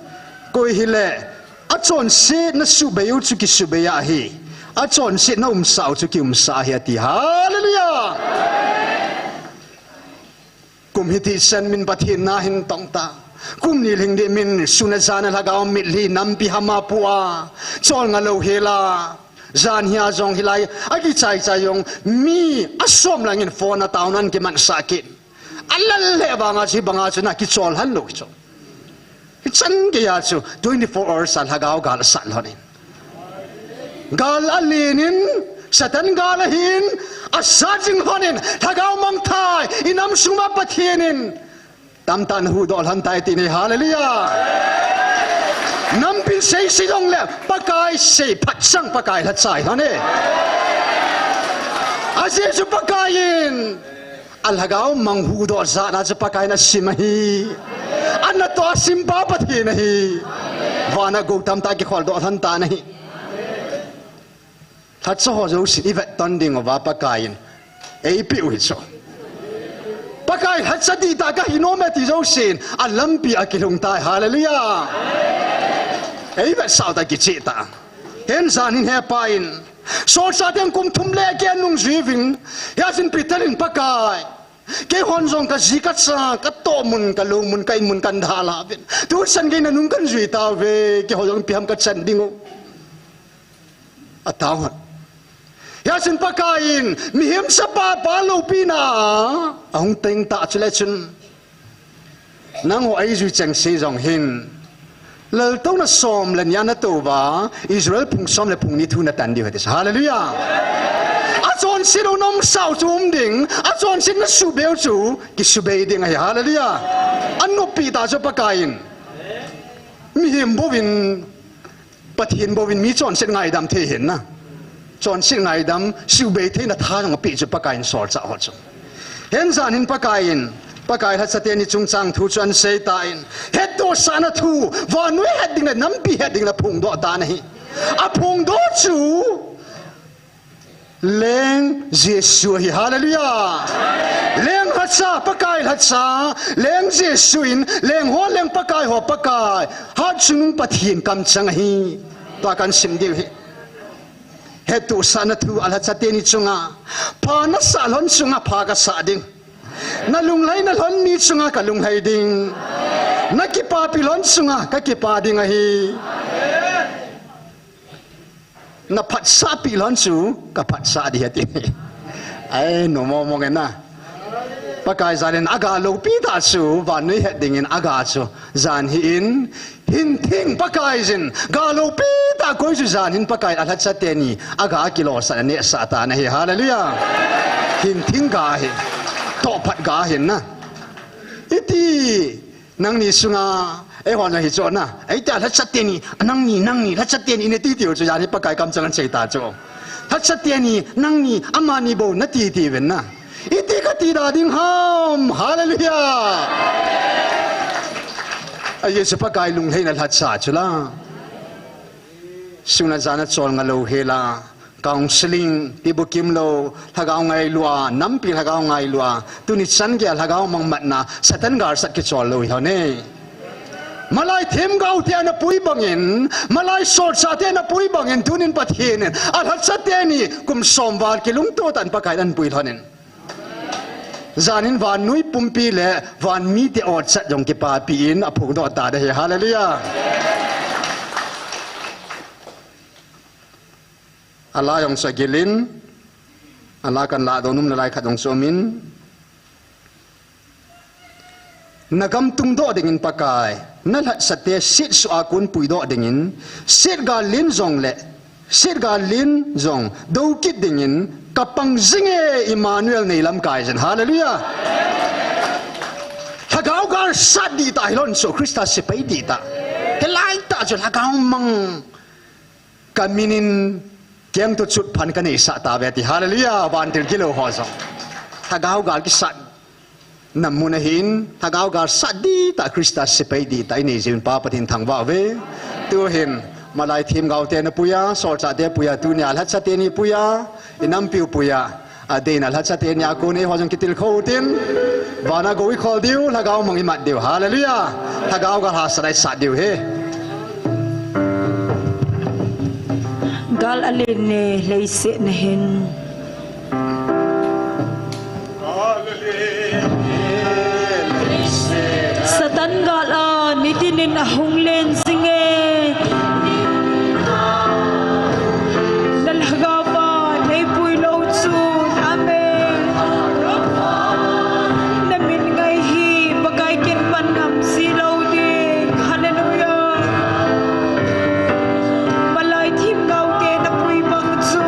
koi hile achonsetna subei u chu kisubei ahi, achonsetna umsah u chu kiumsah ahi ati. Hallelujah! Kum hiti chan min Pathen na hin tong ta. Kum ni lhing ding min sun a jan a lhagao mitlhi nampi hama pu a. Cholngah lou hela. Jan hia jong hilai. Akichai chai jong mi asom langin phone a taona kimansah kit. Alal le banga chu banga chu na kichol hal lou chu. Hichan geiya chu twenty-four hours a lhagao gal asat lhonin. Gal alenin, Satan gal ahin, asat jing lhonin, lhagao mangthah, inam sunga Pathen in. Tamtah in huhdoh lhon tai ti ni, hallelujah. Nampin sei sei jongle, Pakai sei phat chang Pakai lhacha lhon e. Ajeh chu Pakai in. Alhagao mang huhdoh jat na chu Pakai in asim ahi. Anatoh asim pa Pathen ahi. Vana gou tamtah kikholdoh lhon tan ahi. Lhacha ho jousen ivet ton ding uva Pakai in eipeh u hi chu. Pakai lhacha dihtah kahi nom e ti jousen alampi a kilhung tai. Hallelujah. Eivetsah u ta kicheh ta. Hin jan hin hepa in Solchah ten kum thum le keh anung jui uvin. Hijeh chun Peter in Pakai. Keihon jong kaji kacha, katoh mun, kalou mun, ka in mun, kan dalha uvin. Tuchan gei nanung kan jui tauve, keiho jong ipi ham kachan ding u. Atao hon. Hijeh chun Pakai in, mihem sapa pa loupina. Ahung teng tah chule chun. Nangho eijui chengse jong hin. Laltouna som le ni a natou uva, Israel phung som le phung ni thu natan diu ahi. Hallelujah. Achonset u nomsah u chu um ding, achonset na subei u chu, kisubei ding ahi. Hallelujah. Anopi tah chu Pakai in. Mihem bouvin Pathen bouvin mi chonset ngaidam thei hin na. Chonset ngaidam, siubei theina tha jong apeh chu Pakaiyin solchah ho chu. Hin jan hin Pakaiyin, Pakai lhacha teni chungchang thu chu ahin seitan, hettohsahna thu, vannoi het ding le nampi het ding le aphongdoh tan ahi. Aphongdoh chu Leng Jesu ahi, hallelujah. Leng lhacha, Pakai lhacha, Leng Jesu in, leng ho Leng, Pakai ho Pakai, hatchungnung Pathen kamchang ahi. Tua kahin sim diu ahi. Hettohsahna thu alhacha teni chunga, pha nasah lhon chunga pha kasah ding. Nalunglhaina lhon mi chunga kalunglhai ding. Nakipapi lhon chunga kakipa ding ahi. Naphatsahpi lhon chu kaphatsah ding ati. Ai, nom mong mong e na. Pakai jan in aga loupi tah chu, vannoi het dingin aga chu. Jan hi in, hinthing Pakaiyin, ga loupi tah koi chu jan hin Pakaiyin alhacha teni, aga kilosah anehsah tan ahi, hallelujah. Hinthing ga ahi, tohphat ga ahi na. Iti, nangni sunga, eihon ahi chu na. Eiti alhacha teni, nangni, nangni, lhacha teni, ina ti tiu chu, jan hi Pakai kamchang ahin sei ta chu. Lhacha teni, nangni, amani bou nati tiuvin na. Iti kati da ding ham, hallelujah. Ahi chu Pakai lunglhaina lhacha chu la. Suna jana cholngah lou hela. Counseling, tibukim lou, lhagao ngailua, nampi lhagao ngailua, tuni chan geiya lhagao mang matna, Satan galsat kichol lou hilou ne. Malai themgao te ana pui bangin, malai solchah te ana pui bangin, tunin Pathen in, alhacha teni, kum som val kilungto tah in Pakaiyin ahin pui lhonin. Jan in vannoi pumpi le van mite awchat jong kipapi in aphongdoh ta ding ahi. Hallelujah. Ala jong chu agil in, ala kahin lahdoh nom nalai khat jong chu um in. Nagam tungdoh dingin Pakai, nalhatsate setsuh a kon puidoh dingin, setgal len jong le, setgal len jong dou kit dingin, kapang jinge Emmanuel nei lamkai jin. Hallelujah. Lhagao gal sat dihtah hilou in chu Christa sepai dihtah. Hilai tah chu lhagao mang. Kamin in kengtoh chutpha kaneisah tauve ti. Hallelujah. Vantil gilou ho jong. Lhagao gal kisat namun ahin, lhagao gal sat dihtah Christa sepai dihtah inei jiuvin Pa Pathen thangvah uve. Tuhin, malai themgao te ana puiya, solchah te puiya, tunia lhacha teni puiya, inampiu puiya. Adeh in lhacha teni a kon eiho jong kitilkhou utin, vana gou ikhol diu, lhagao mang imat diu. Hallelujah. Lhagao gal hahsat a isat diu ahi. Gal alen e, leiset na hin. Satan gal a nitin in ahung len jing e. Na lhagao va nei pui lou chun, amen. Na min ngai hi Pakai kin pan ngam ji lou ding. Hallelujah. Malai themgao te na pui bang chu.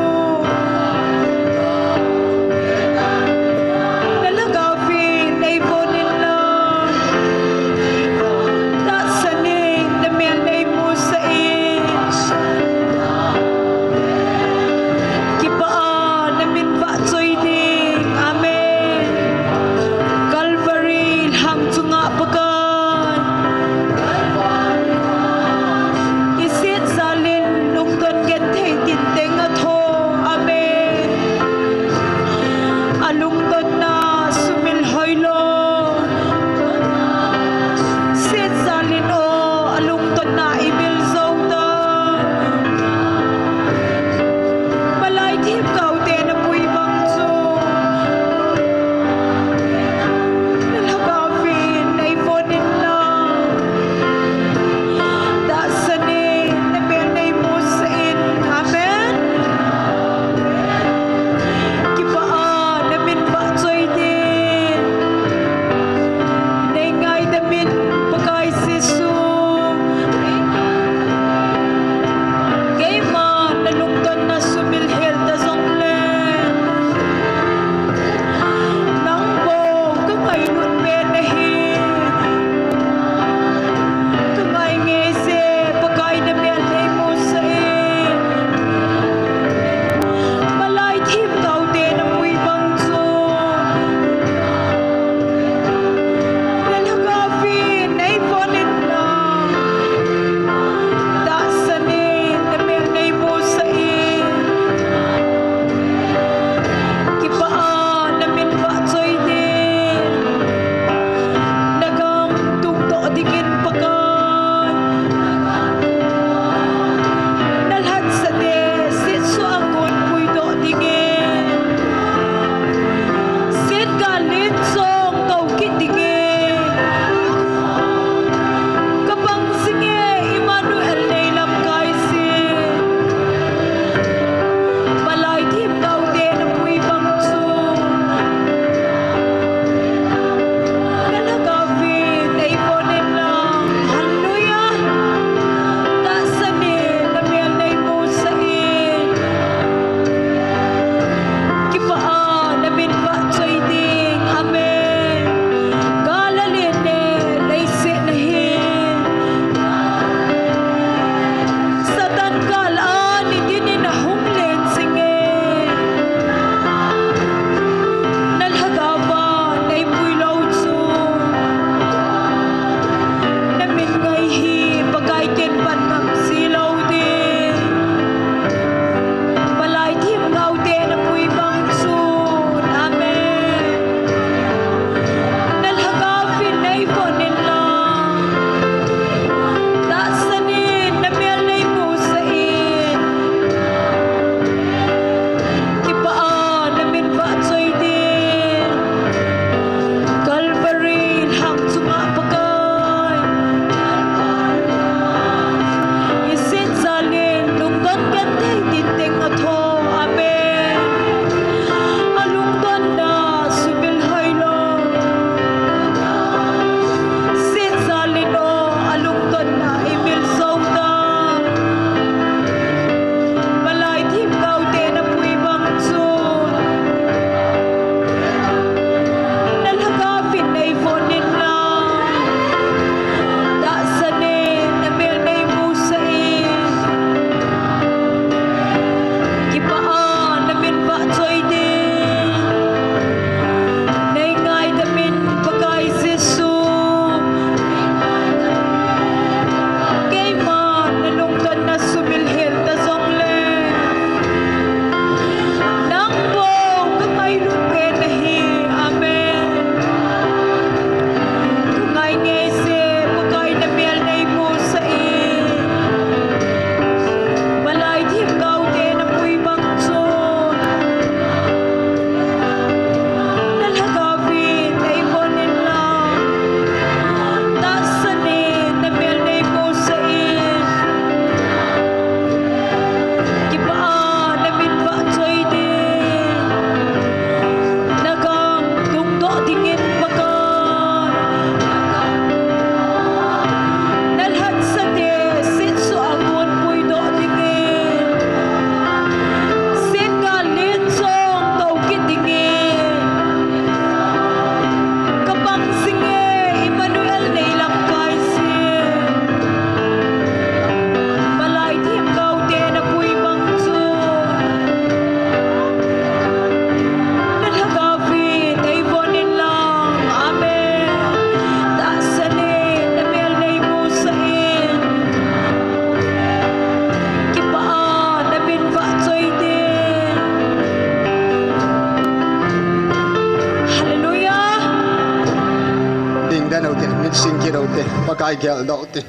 Pakai geldoh te.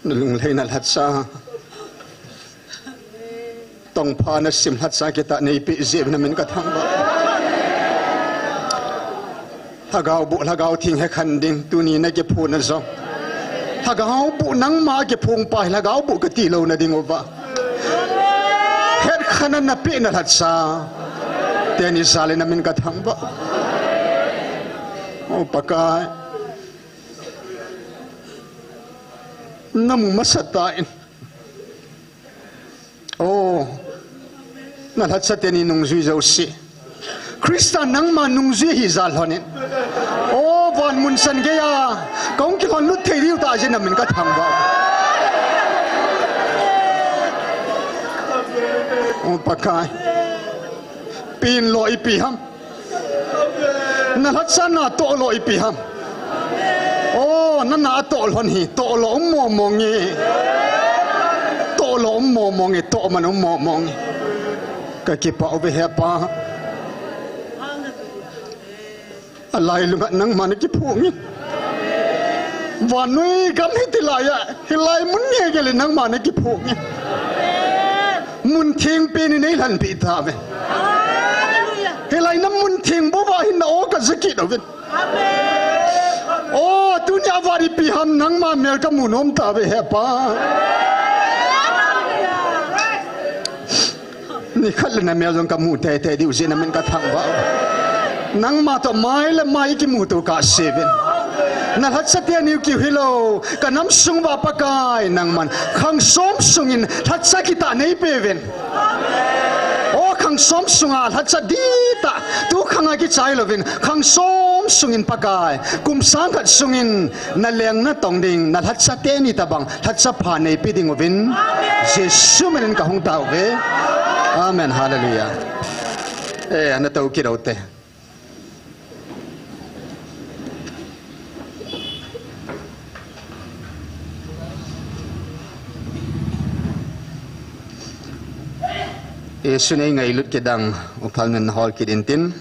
Nalunglhaina lhacha, tongpha nasim lhacha kitah neipeh jeh uvin namin kathangvah. Lhagao boh, Lhagao Theng hekhen ding, tuni nakiphon a jong. Lhagao boh nangma kiphong pa hi, Lhagao boh kati louna ding uva. Hetkhana napeh na lhacha teni jal in namin kathangvah. O Pakai. Namu masa tan. O, nalhacha teni nungjui jouse. Christa nangma nungjui hi jal lhon in. O, van mun chan geiya kahung kilhon lut thei diu tah jeh in namin kathangvah. O Pakai. Pin lo ipi ham. Nalhacha natoh lo ipi ham. O, nana atoh lhon hi, toh lo um momo nge. Toh lo um momo nge, toh man um momo nge. Kakipah uve Hepa. Alailunga nangma nakiphong in. Vannoi gam hiti laiya, hilai mun ngeingei le nangma nakiphong in. Mun theng pen in neilhenpi tauve. Hilai namun theng bou va hin na-o kaja kit uvin. O, tunia van ipi ham nangma mel kamu nom tauve Hepa. Nikhat le namel jong kamu teitei diu jeh in namin kathangvah. Nangma toh mai le mai ikimuto kahse uvin. Nalhacha teni u kiu hilou, kanam sung uva Pakai nangman khang som sungin lhacha kitah neipeh uvin. O, khang som sunga lhacha dihtah, tu khanga kichai louvin, khang som sungin Pakai, kum sang khat sungin naleng natong ding, nalhacha teni tobang lhacha pha neipeh ding uvin, Jesu minin kahung tao uve. Amen. Hallelujah. E, ana tou kit u te. Jesun eingailut kit ding, uphal nan hol kit intin.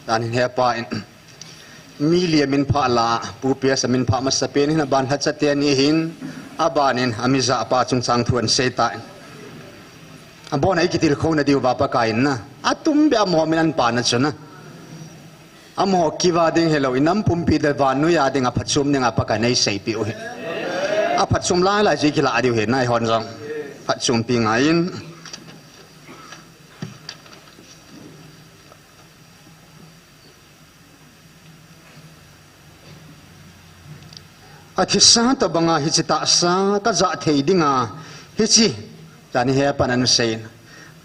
Tanin Hepa in, mi li a min phah lah a, Pu P S a min phah masapen hin aban lhacha teni hin, abanin amijahpa chungchang thu ahin sei tan. Abon a ikitilkhouna diuva Pakai in na, atumbeh a amaho min ahin pan a chu na. Amaho kiva ding hilou, inam pumpi le vannoi a dinga phatchom dinga Pakai in eiseipeh u ahi. Aphatchom lailai chu ikilah diu ahi, nangho jong phatchompi ngai in. Athisa tobanga hiche tahsa kajah thei dinga, hiche, tani Hepan ahin seiyin.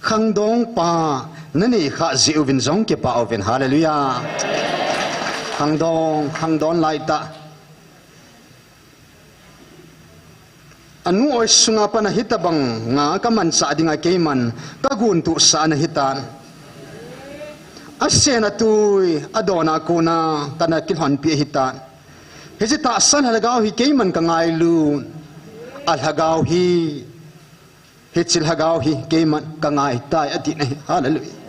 Khangdong pa nanei khah jeh uvin jong kipah uvin. Hallelujah. Khangdong, khangdong laitah. Anu oi sunga pat a hitobanga kamanchah dinga keiman kagontohsah ana hitan. Asen atui, adon a kona kana kilhonpi ahitan. Hiche tahsa lhagao hi keiman kangailut. Alhagao hi, hiche lhagao hi keiman kangaitai ati ahi. Hallelujah.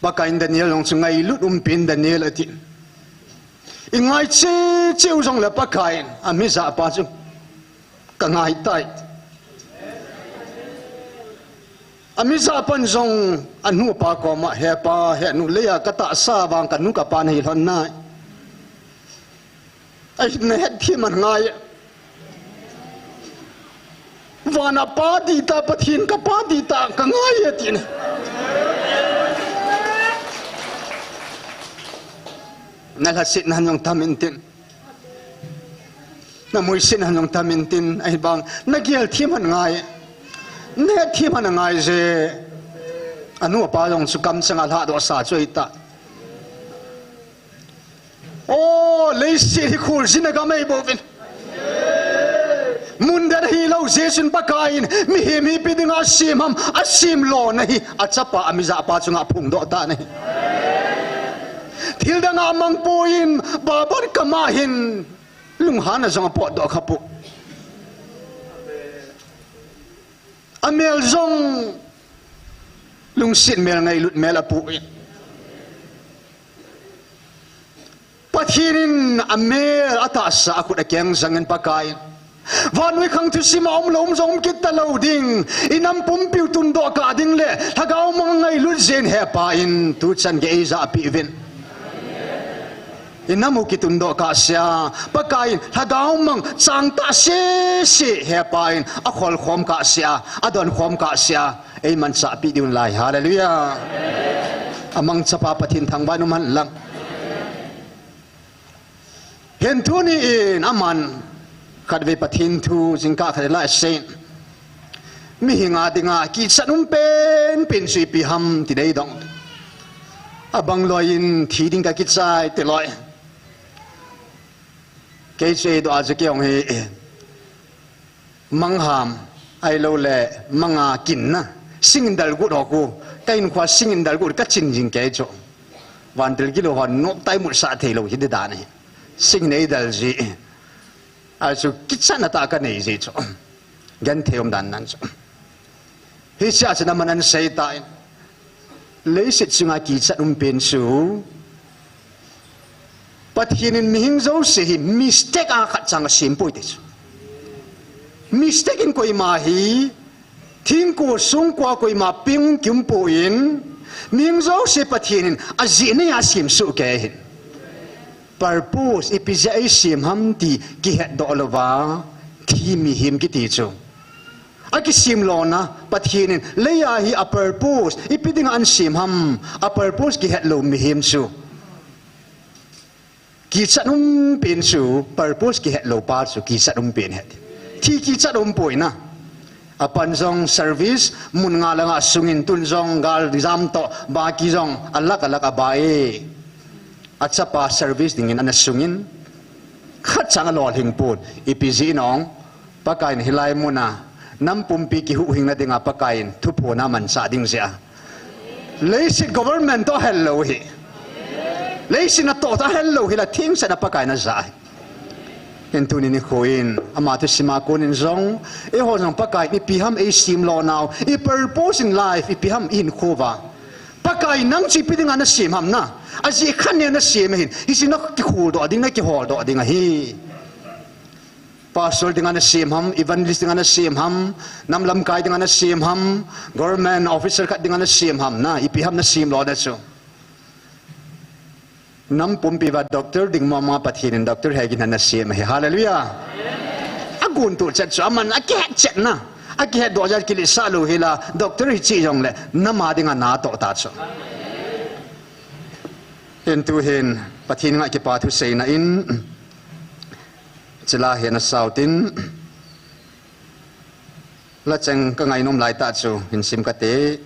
Pakaiyin Daniel jong chu ngailut umpi in Daniel ati. Ingai cheh cheh u jongle Pakaiyin amijahpa chu kangaitai. Amijahpan jong anupa koma, hepa, henu, leiya katahsa vang kanu kapa nahi lhon nai. Ahin nahet them man ngai. Vana Pa dihtah, Pathen kapa dihtah kangai e ati ne. Nalhasetna jong tam intin. Namuisetna jong tam intin, ahivang nagel them man ngai. Nahet them man ngai je. Anu apa jong chu kamchanga lhadohsa chu ahitah. O, leiset hi kholjin a gam ahi bouvin. Mun dang hilou, Jesun Pakaiyin mihem hi ipi dinga asem ham, asem lona hi achapa, amijapa chunga aphongdoh tan ahi. Thil danga amang poi, Baban kama hin lunghanna jong apotdoh khapoi. Amel jong lungset mel, ngailut mel apoi. Pathen in amel atahsa akhut akeng jangin Pakai, vannoi khang thusim a umlou um jong um kit talou ding, inam pumpiu tundoh kah ding le lhagao mang ngailut jeng hepa in tuchan gei eijahpeh uvin. Inam u kitundoh kahsea, Pakai in lhagao mang changtah sese hepa in akholkhom kahsea, adonkhom kahsea, eimanchahpeh diu ahi. Hallelujah. Amangchapa Pathen thangvah in umhen lang. Hin tuni in aman khatvei Pathen thu jingkah khat lai asei. Mihem a dinga kichat um penpen chu ipi ham ti nei dong. Abang loi in thi ding kakichai ti loi. Kei chu eidoh a chu kei hung hi mangham, ahilouleh manga kinna, singin dalgut ho khu, ka inkhua singin dalgut kachin jing kei chu. Vantil gilou hon noptah imutsah theilou hi ti dan ahi. Singin eidal ji. Ahi chu kichatna tah kanei ji chu. Genthei um dan nan chu. Hichea chun aman asei tan, leiset chunga kichat um pen chu Pathen in mihem jouse hi mistake a khatcha asempoi ti chu. Mistake in koima hi thingkung sungkua koima peng kiumpoi, mihem jouse Pathen in ajeh neiya asemsoh kei ahi. Purpose, ipi jeh a eisem ham ti kihetdoh louva thi mihem kiti chu. Akisem lona, Pathen in leiya hi a purpose, ipi dinga asem ham, a purpose kihetlou mihem chu. Kichat um pen chu, purpose kihetlou pa chu kichat um pen ahi. Thi kichat umpoi na. Apan jong service, mun nga langa sungin tun jong gal jam toh, baki jong alak alak abai. Achapa service dingin ana sungin, khatcha alolhing pon, ipi jeh in ong, Pakaiyin hilai muna nam pumpi kihuhhingna dinga Pakaiyin thuphona amanchah ding jeh a. Leiset government toh ahellou hi. Leiset natoh toh ahellou hi la thengsetna Pakaiyin ajah ahi. Hin tuni nikho in ama thusima konin jong, eiho jong Pakaiyin ipi ham eisem lonau, i purpose in life ipi ham ihinkho uva. Pakaiyin nang chu ipi dinga nasem ham na. Ajeh khat nei nasem ahin. Hiche nakikholdoh ding, nakiholdoh ding ahi. Pastor dinga nasem ham, evangelist dinga nasem ham, nam lamkai dinga nasem ham, government officer khat dinga nasem ham na, ipi ham nasem lona chu. Nam pumpi uva doctor ding mama Pathen in doctor hei gin ana sem ahi. Hallelujah. Aguntoh chet chu aman akihet chetna. Akihetdoh jeh a kiletsah lou hi la doctor hiche jongle nam a dinga natoh ta chu. Hin tuhin Pathen ngaikipa thuseina in chila hi ana sao tin. Lacheng kangainom laitah chu hin sim kate.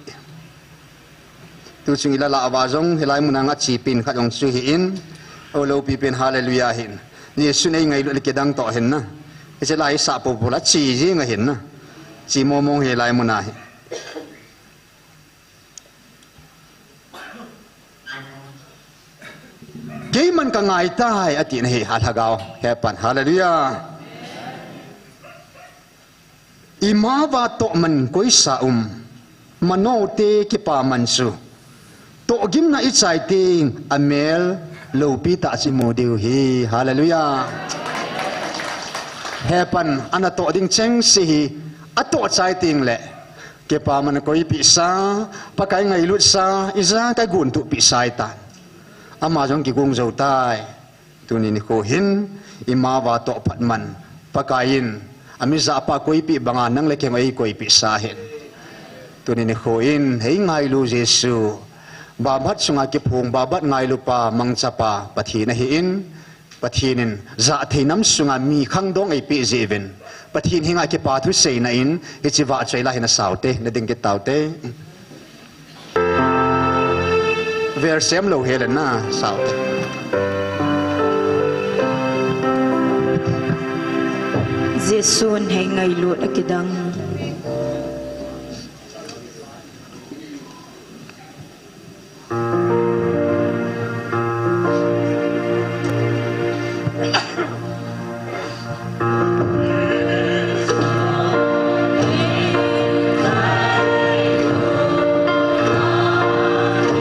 Tuchung ila lah uva jong hilai muna ngachepen khat jong chu hi in, o loupi pen hallelujah hin. Jesun eingailut le kidang toh hin na. Hiche lai sah popo la che jing ahin na. Che momong hilai muna hi. Keiman kangai tai, atina hi, alhagao hepan. Hallelujah. Ima uva tohman koisa um, manote kipaman chu tohgimna ichai teng amel loupi tah chu imu diu hi. Hallelujah. Hepan, ana toh ding chengse hi atoh chai tengle kipaman koipehsa, Pakai ngailutsa, ijakai guntoh pehsa ahitan. Ama jong kigong jou tai. Tuni nikho hin ima uva toh phatman Pakaiyin amijahpa koipeh banga nang le kei jong eikoipehsa ahin. Tuni nikho in eingailu Jesu, Babat sunga kiphong, Babat ngailupa, mangchapa Pathen ahin, Pathen in jahthei nam sunga mi khangdong eipeh jeh uvin, Pathen henga kipa thuseina in hiche vah chu ila hin asao te, nading kit taute. Vel sem lou hel in na sao te. Jesun hei ngailut a kidang.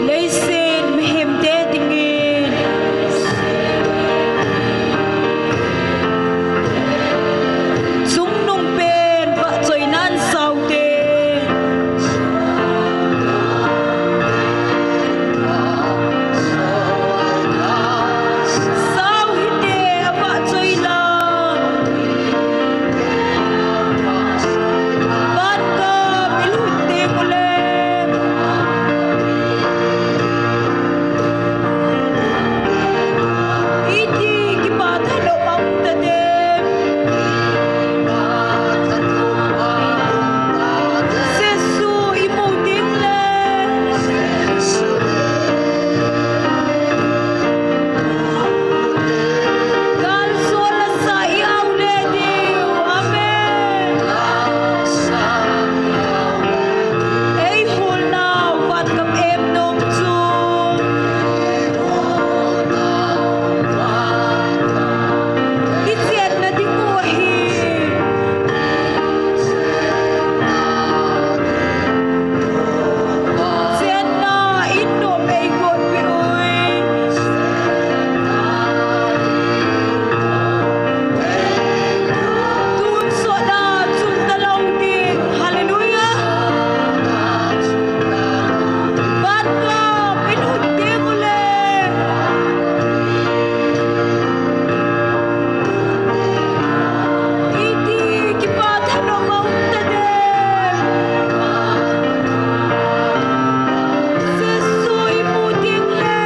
Leiset mihemte dingin chungnung pen vahchoinan saute. Sau hite avahchoi la. Vangam ilut teng uleh. Iti kipa thanom a um tadem. Jesu imu ding le. Kalsol lasa i-au le diu. Amen. Eihulnau vangam em nom chu. Ichenna ding u ahi. Chenna in nom eigot peh uve. Tun sot a chun talou ding. Hallelujah. Vangam ilut teng uleh. Iti kipa thanom a um tadem. Jesu imu ding le.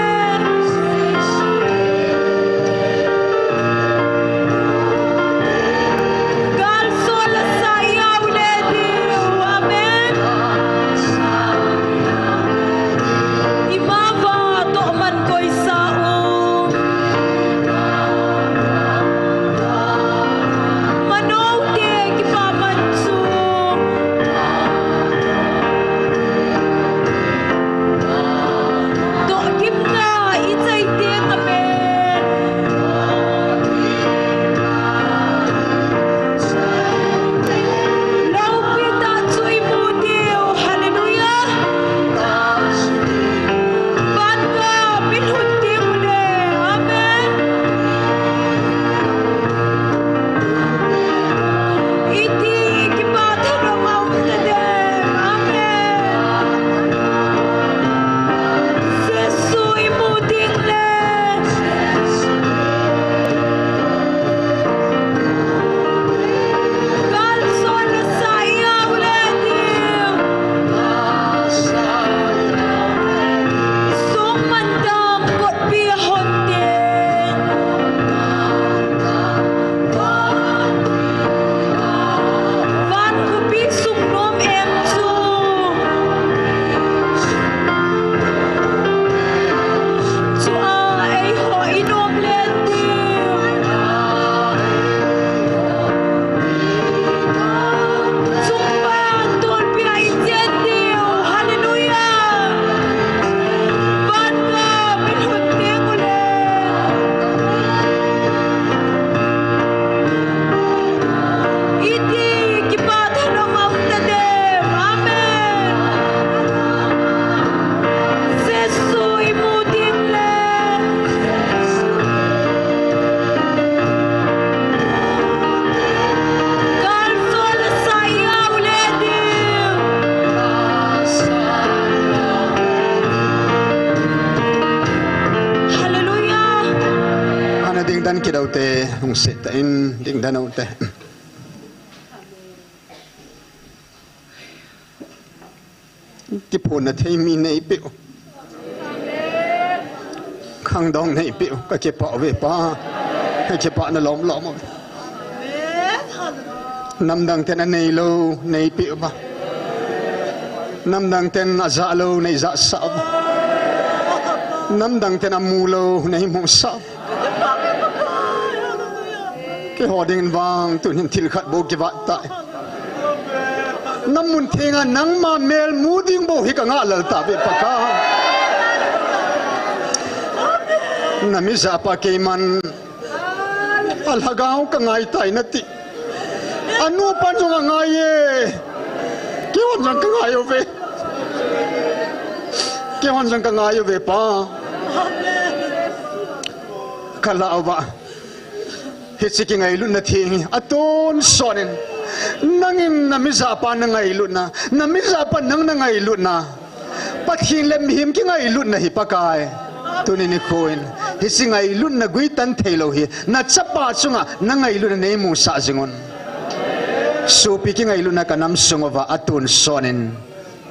Kalsol lasa i-au le diu. Amen. Ima vatoh man koisa u. Manote kipaman chu. Tohgimna ichai teng amen. Loupi tah chu imu diu. Hallelujah. Vangam ilut teng uleh. Amen. Iti kipa thanom a um tadem. Amen. Jesu imu ding le. Kalsol lasa i-au le diu. Songmantam kotpi a hon teng. Van khopi sung nom em chu. Chua eiho i nom le diu. Chungpa tolpi a i chen diu. Hallelujah. Vangam ilut teng uleh. Iti kipa thanom a um tadem. Amen. Jesu imu ding le. Kalsol lasa i-au le diu. Hallelujah. Ana dingdan kit ute, hung set ta in dingdan ute. Kiphonna thei mi neipeh u. Khangdong neipeh u. Ka kipah uve Pa. Ka kipah na lom lom uve. Namdang ten anei lou neipeh u Pa. Namdang ten aja lou neija sah u Pa. Namdang ten amu lou neimu sah u. Keiho dingin vang tunin thil khat bou kivat tai. Namun thenga nangma mel mu ding bou hi kangah lel tave Pakai. Namijapa keiman a lhagao kangai tai nati. Anupan jong angai e. Keihon jong kangai uve. Keihon jong kangai uve Pa. Kalah uva. Hiche kingailutna theng hi atonsot in, nangin namijapa nangailutna, namijapa nang nangailutna, Pathen le mihem kingailutna hi Pakai, tuni nikho in hiche ngailutna guitan theilou hi nachapa chunga nangailutna neimusah jingun. Sopi kingailutna kanam sung uva atonsot in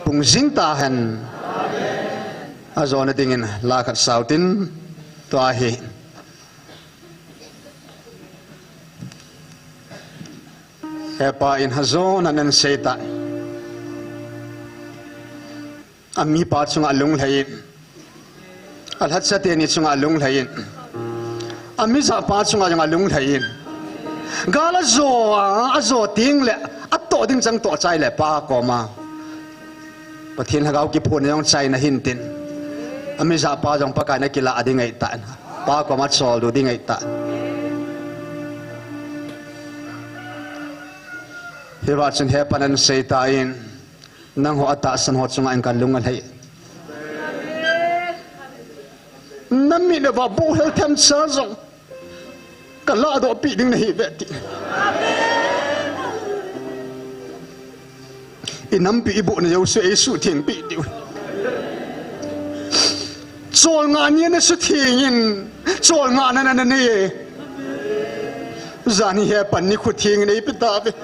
pung jing tahen. Ajona dingin la khat sautin, tua hi Hepa in ajona nan seita. Amipa chunga alunglhai in, alhacha teni chunga alunglhai in, amijapa chunga jong alunglhai in, gal ajo a, ajo tengle atoh ding chang toh chai le Pa koma Pathen lhagao kiphonna jong chaina hintin, amijapa jong Pakai nakilah ding ahitan, Pa koma choldo ding ahitan. Hiva chun Hepan aseita in, nangho atahsan ho chunga in kalung alhai. Namit uva bohel themcha jong kalahdohpi ding nahiuve ti. Inampi ibohna jouse eisuhthengpi diu. Cholngah nia nasuhtheng in, cholngahna nanei e. Janhi Hepan nikho theng in eipe tauve.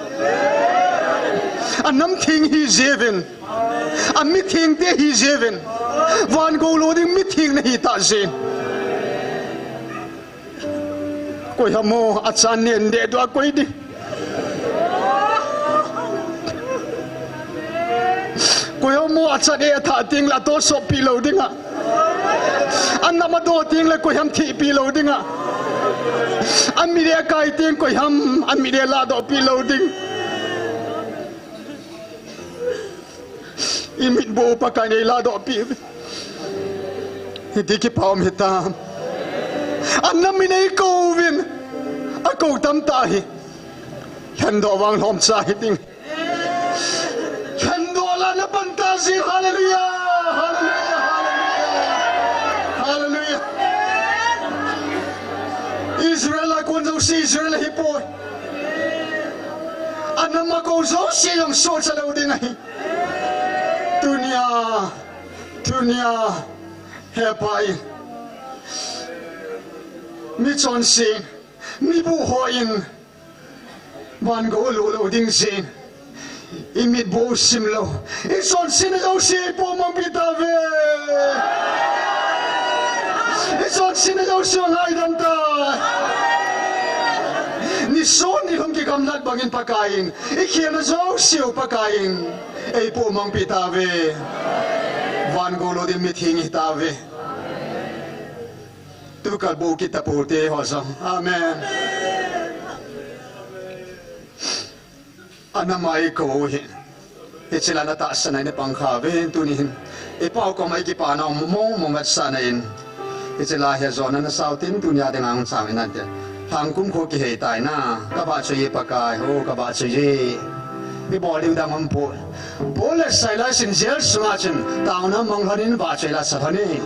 Anam theng hijeh uvin, ami thengte hijeh uvin, van gou lou ding mi theng nahitah jeh in. Koiham o achan neh deh dua koi ding? Koiham o achat e athah tengle atohsoppi lou dinga, anam adoh tengle koiham thehpi lou dinga, amit e akai teng koiham amit e lahdohpi lou ding? Imitbu Pakai in eilahdohpi uve. Hiti kipah um hitam? Anam in eikouvin, akou tamtah hi. Lhendoh vang lhomcha hiding. Lhendoh lah napan tah jeh. Hallelujah, hallelujah, hallelujah, hallelujah. Israel a kon jouse Israel ahipoi. Anam akou jouse jong sohcha lou ding ahi. Tunia, tunia, Hepa in, mi chonse, mibuh hon van gou aluh lou ding jeh in, imitbu simlou, ichonsena jouse eipohmangpi tauve. Ichonsena jouse ngaidam tai. Nisun nilhum kigamlat bangin Pakai in, ikhelna jouse u Pakai in eipohmangpi tauve. Van gou lou ding mi theng hitauve. Tukal bou kitapoute ho jong. Amen. Anam a eikou u hi, hiche lah a natahsan a ina pang khauve, tuni hin ipa u koma ikipana mong mong vetsahna in, hiche lah a hi ajona nasautin, tunia dinga hung cham in ante. Lhangkum kho kihei tai na, kavahchoi e Pakai, o kavahchoi e. Ibol diu dang umpoi. Paul le Silas in jail sunga chun taona mang lhonin vahchoi la sa lhonin,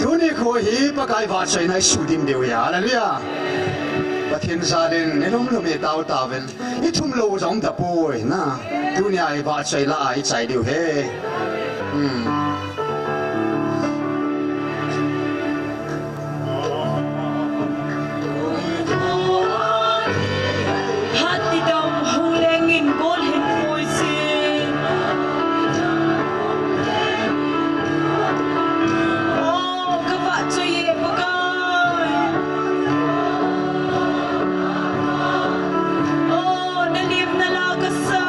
tuni kho hi Pakai vahchoina isudim diu ahi. Hallelujah. Pathen jalin nilhum lhum itao tauvin, ithum lou jong tapoi na. Tunia ivahchoi lah a ichai diu ahi. Hmm. Hatidam hung lengin gol hin poi sin. Oh, kavahchoi e Pakai. Oh, nalim nala kasa.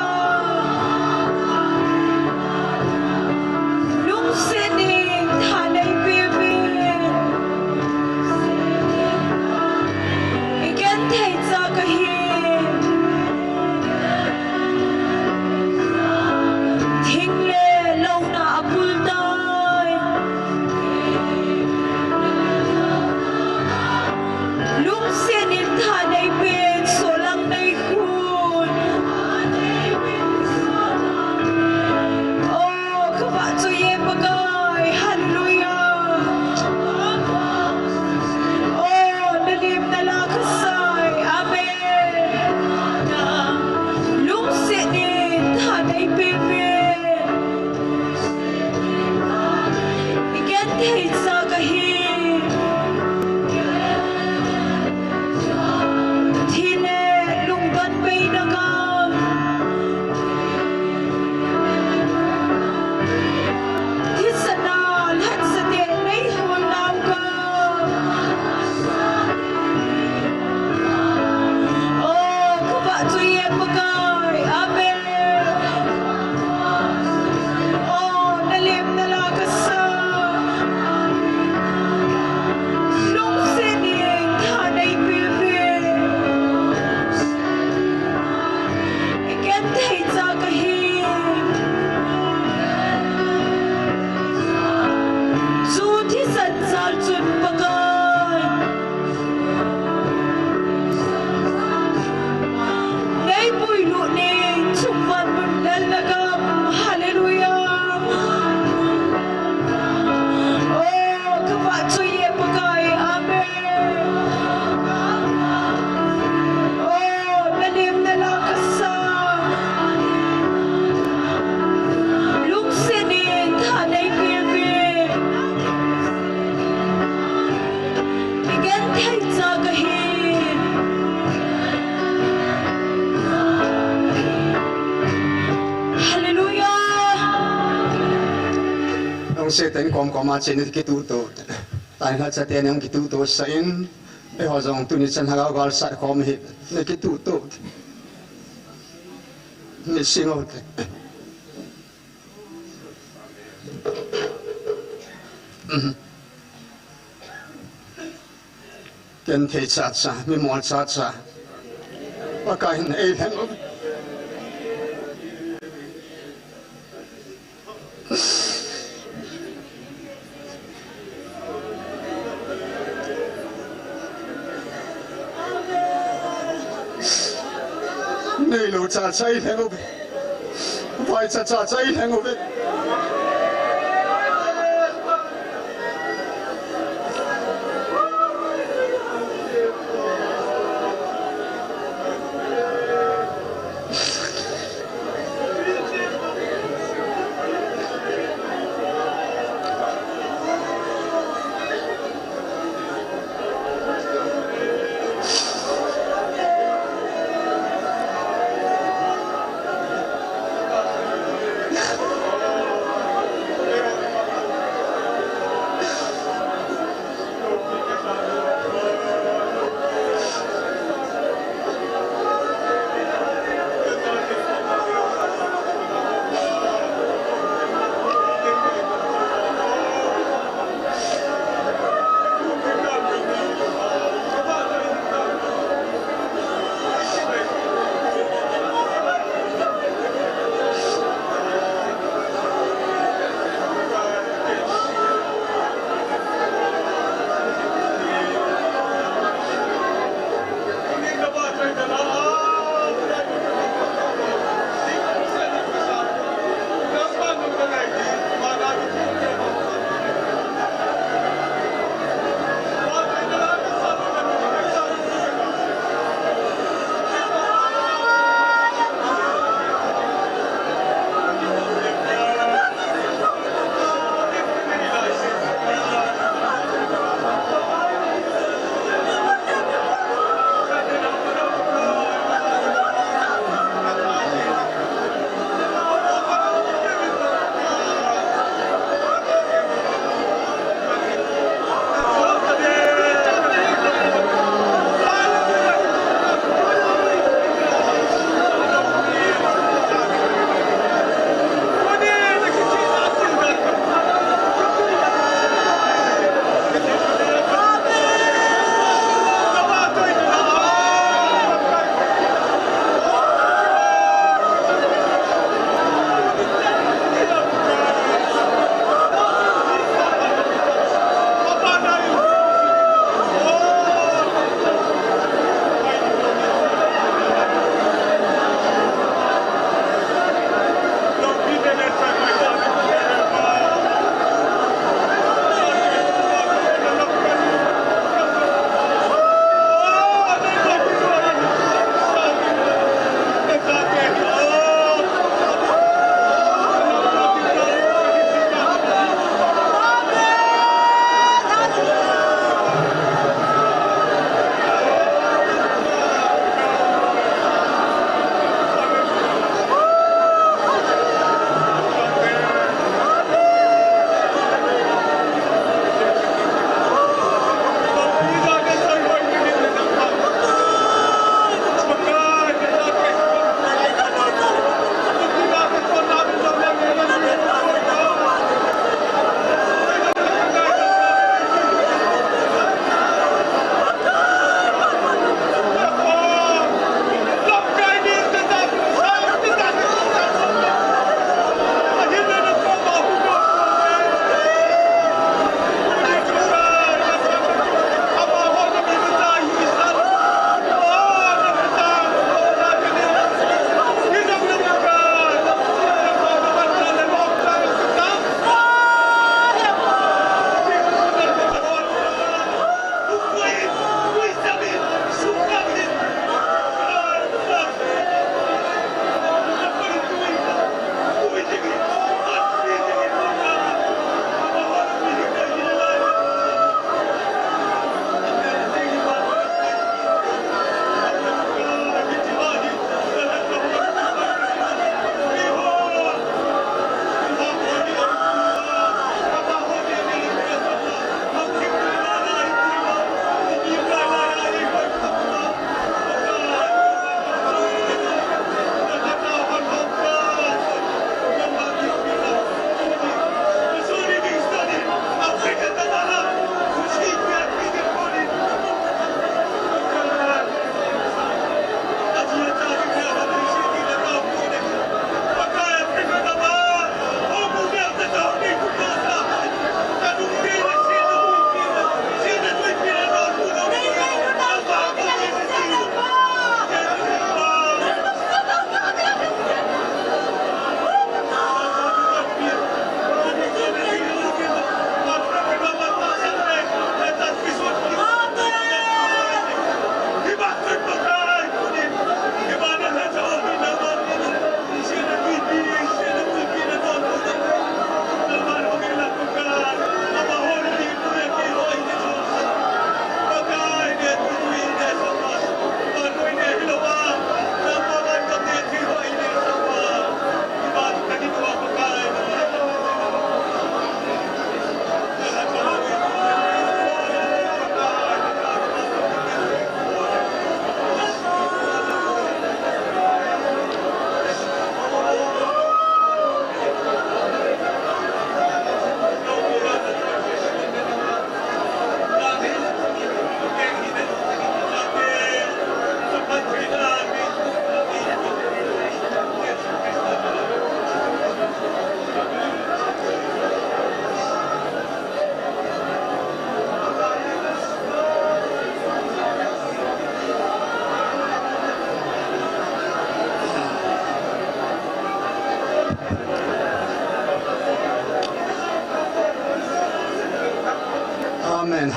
Satan kom kom a che ni kituhto. Tan khat cha te ni kituhto sa in. Eiho jong tuni chan Lhagao gal sat kom hi ni kituhto. Ni singo te. Ken thei cha cha, mi mol cha cha. Pakai in ei lheng. Neilou cha cha i lheng uve. Vai cha cha cha i lheng uve.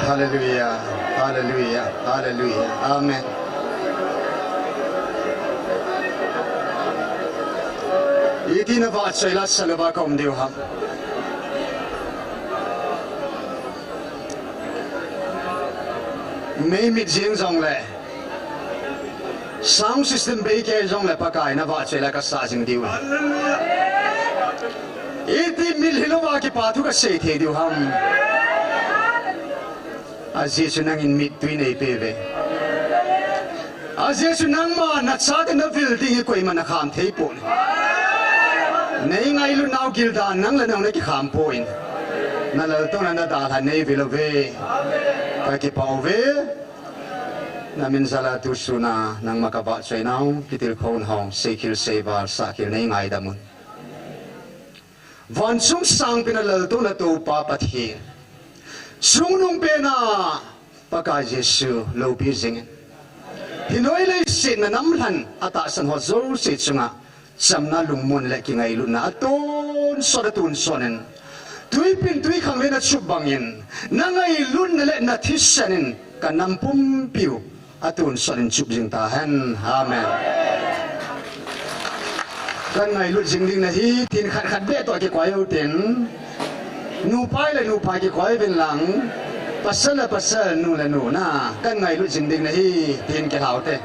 Hallelujah, hallelujah, hallelujah. Amen. Iti na vahchoi la saluva ka um diu ham. Meimit jing jongle, sound system bei kei jongle, Pakai na vahchoi la ka sa jing diu. Iti mitlhi louva kipa thu ka sei thei diu ham. Ajeh chu nangin mittui nei pe uve. Ajeh chu nangma na chate na vil ding hi koima na kham thei pon. Nei ngailut nau gildan nang le nang na kikham pon. Na laltouna na dalhan nei vil uve. Ka kipah uve. Na min jal a tu suna nangma ka vahchoi nau, kitilkhou nau, seikhel seival, sahkhel nei ngaidam un. Vanchung sangpen a laltouna Toupa Pathen, chungnungpen a Pakai Jesu loupi jingin, hinoi leiset na namlhan a tahsan ho jouse chunga chamna lungmon le kingailutna a tonsot a tonsot in, tuipin tuikhang le na chup bangin, na ngailutna le na thisan in ka nam pumpiu a tonsot in chup jing tahen. Amen. Kan ngailut jing ding nahi, tin khat khat beh toh kikoi u tin. Nupa le nupa kikoi uvin lang. Pasal le pasal, nu le nu na. Kan ngailut jing ding nahi, tin kilhau te.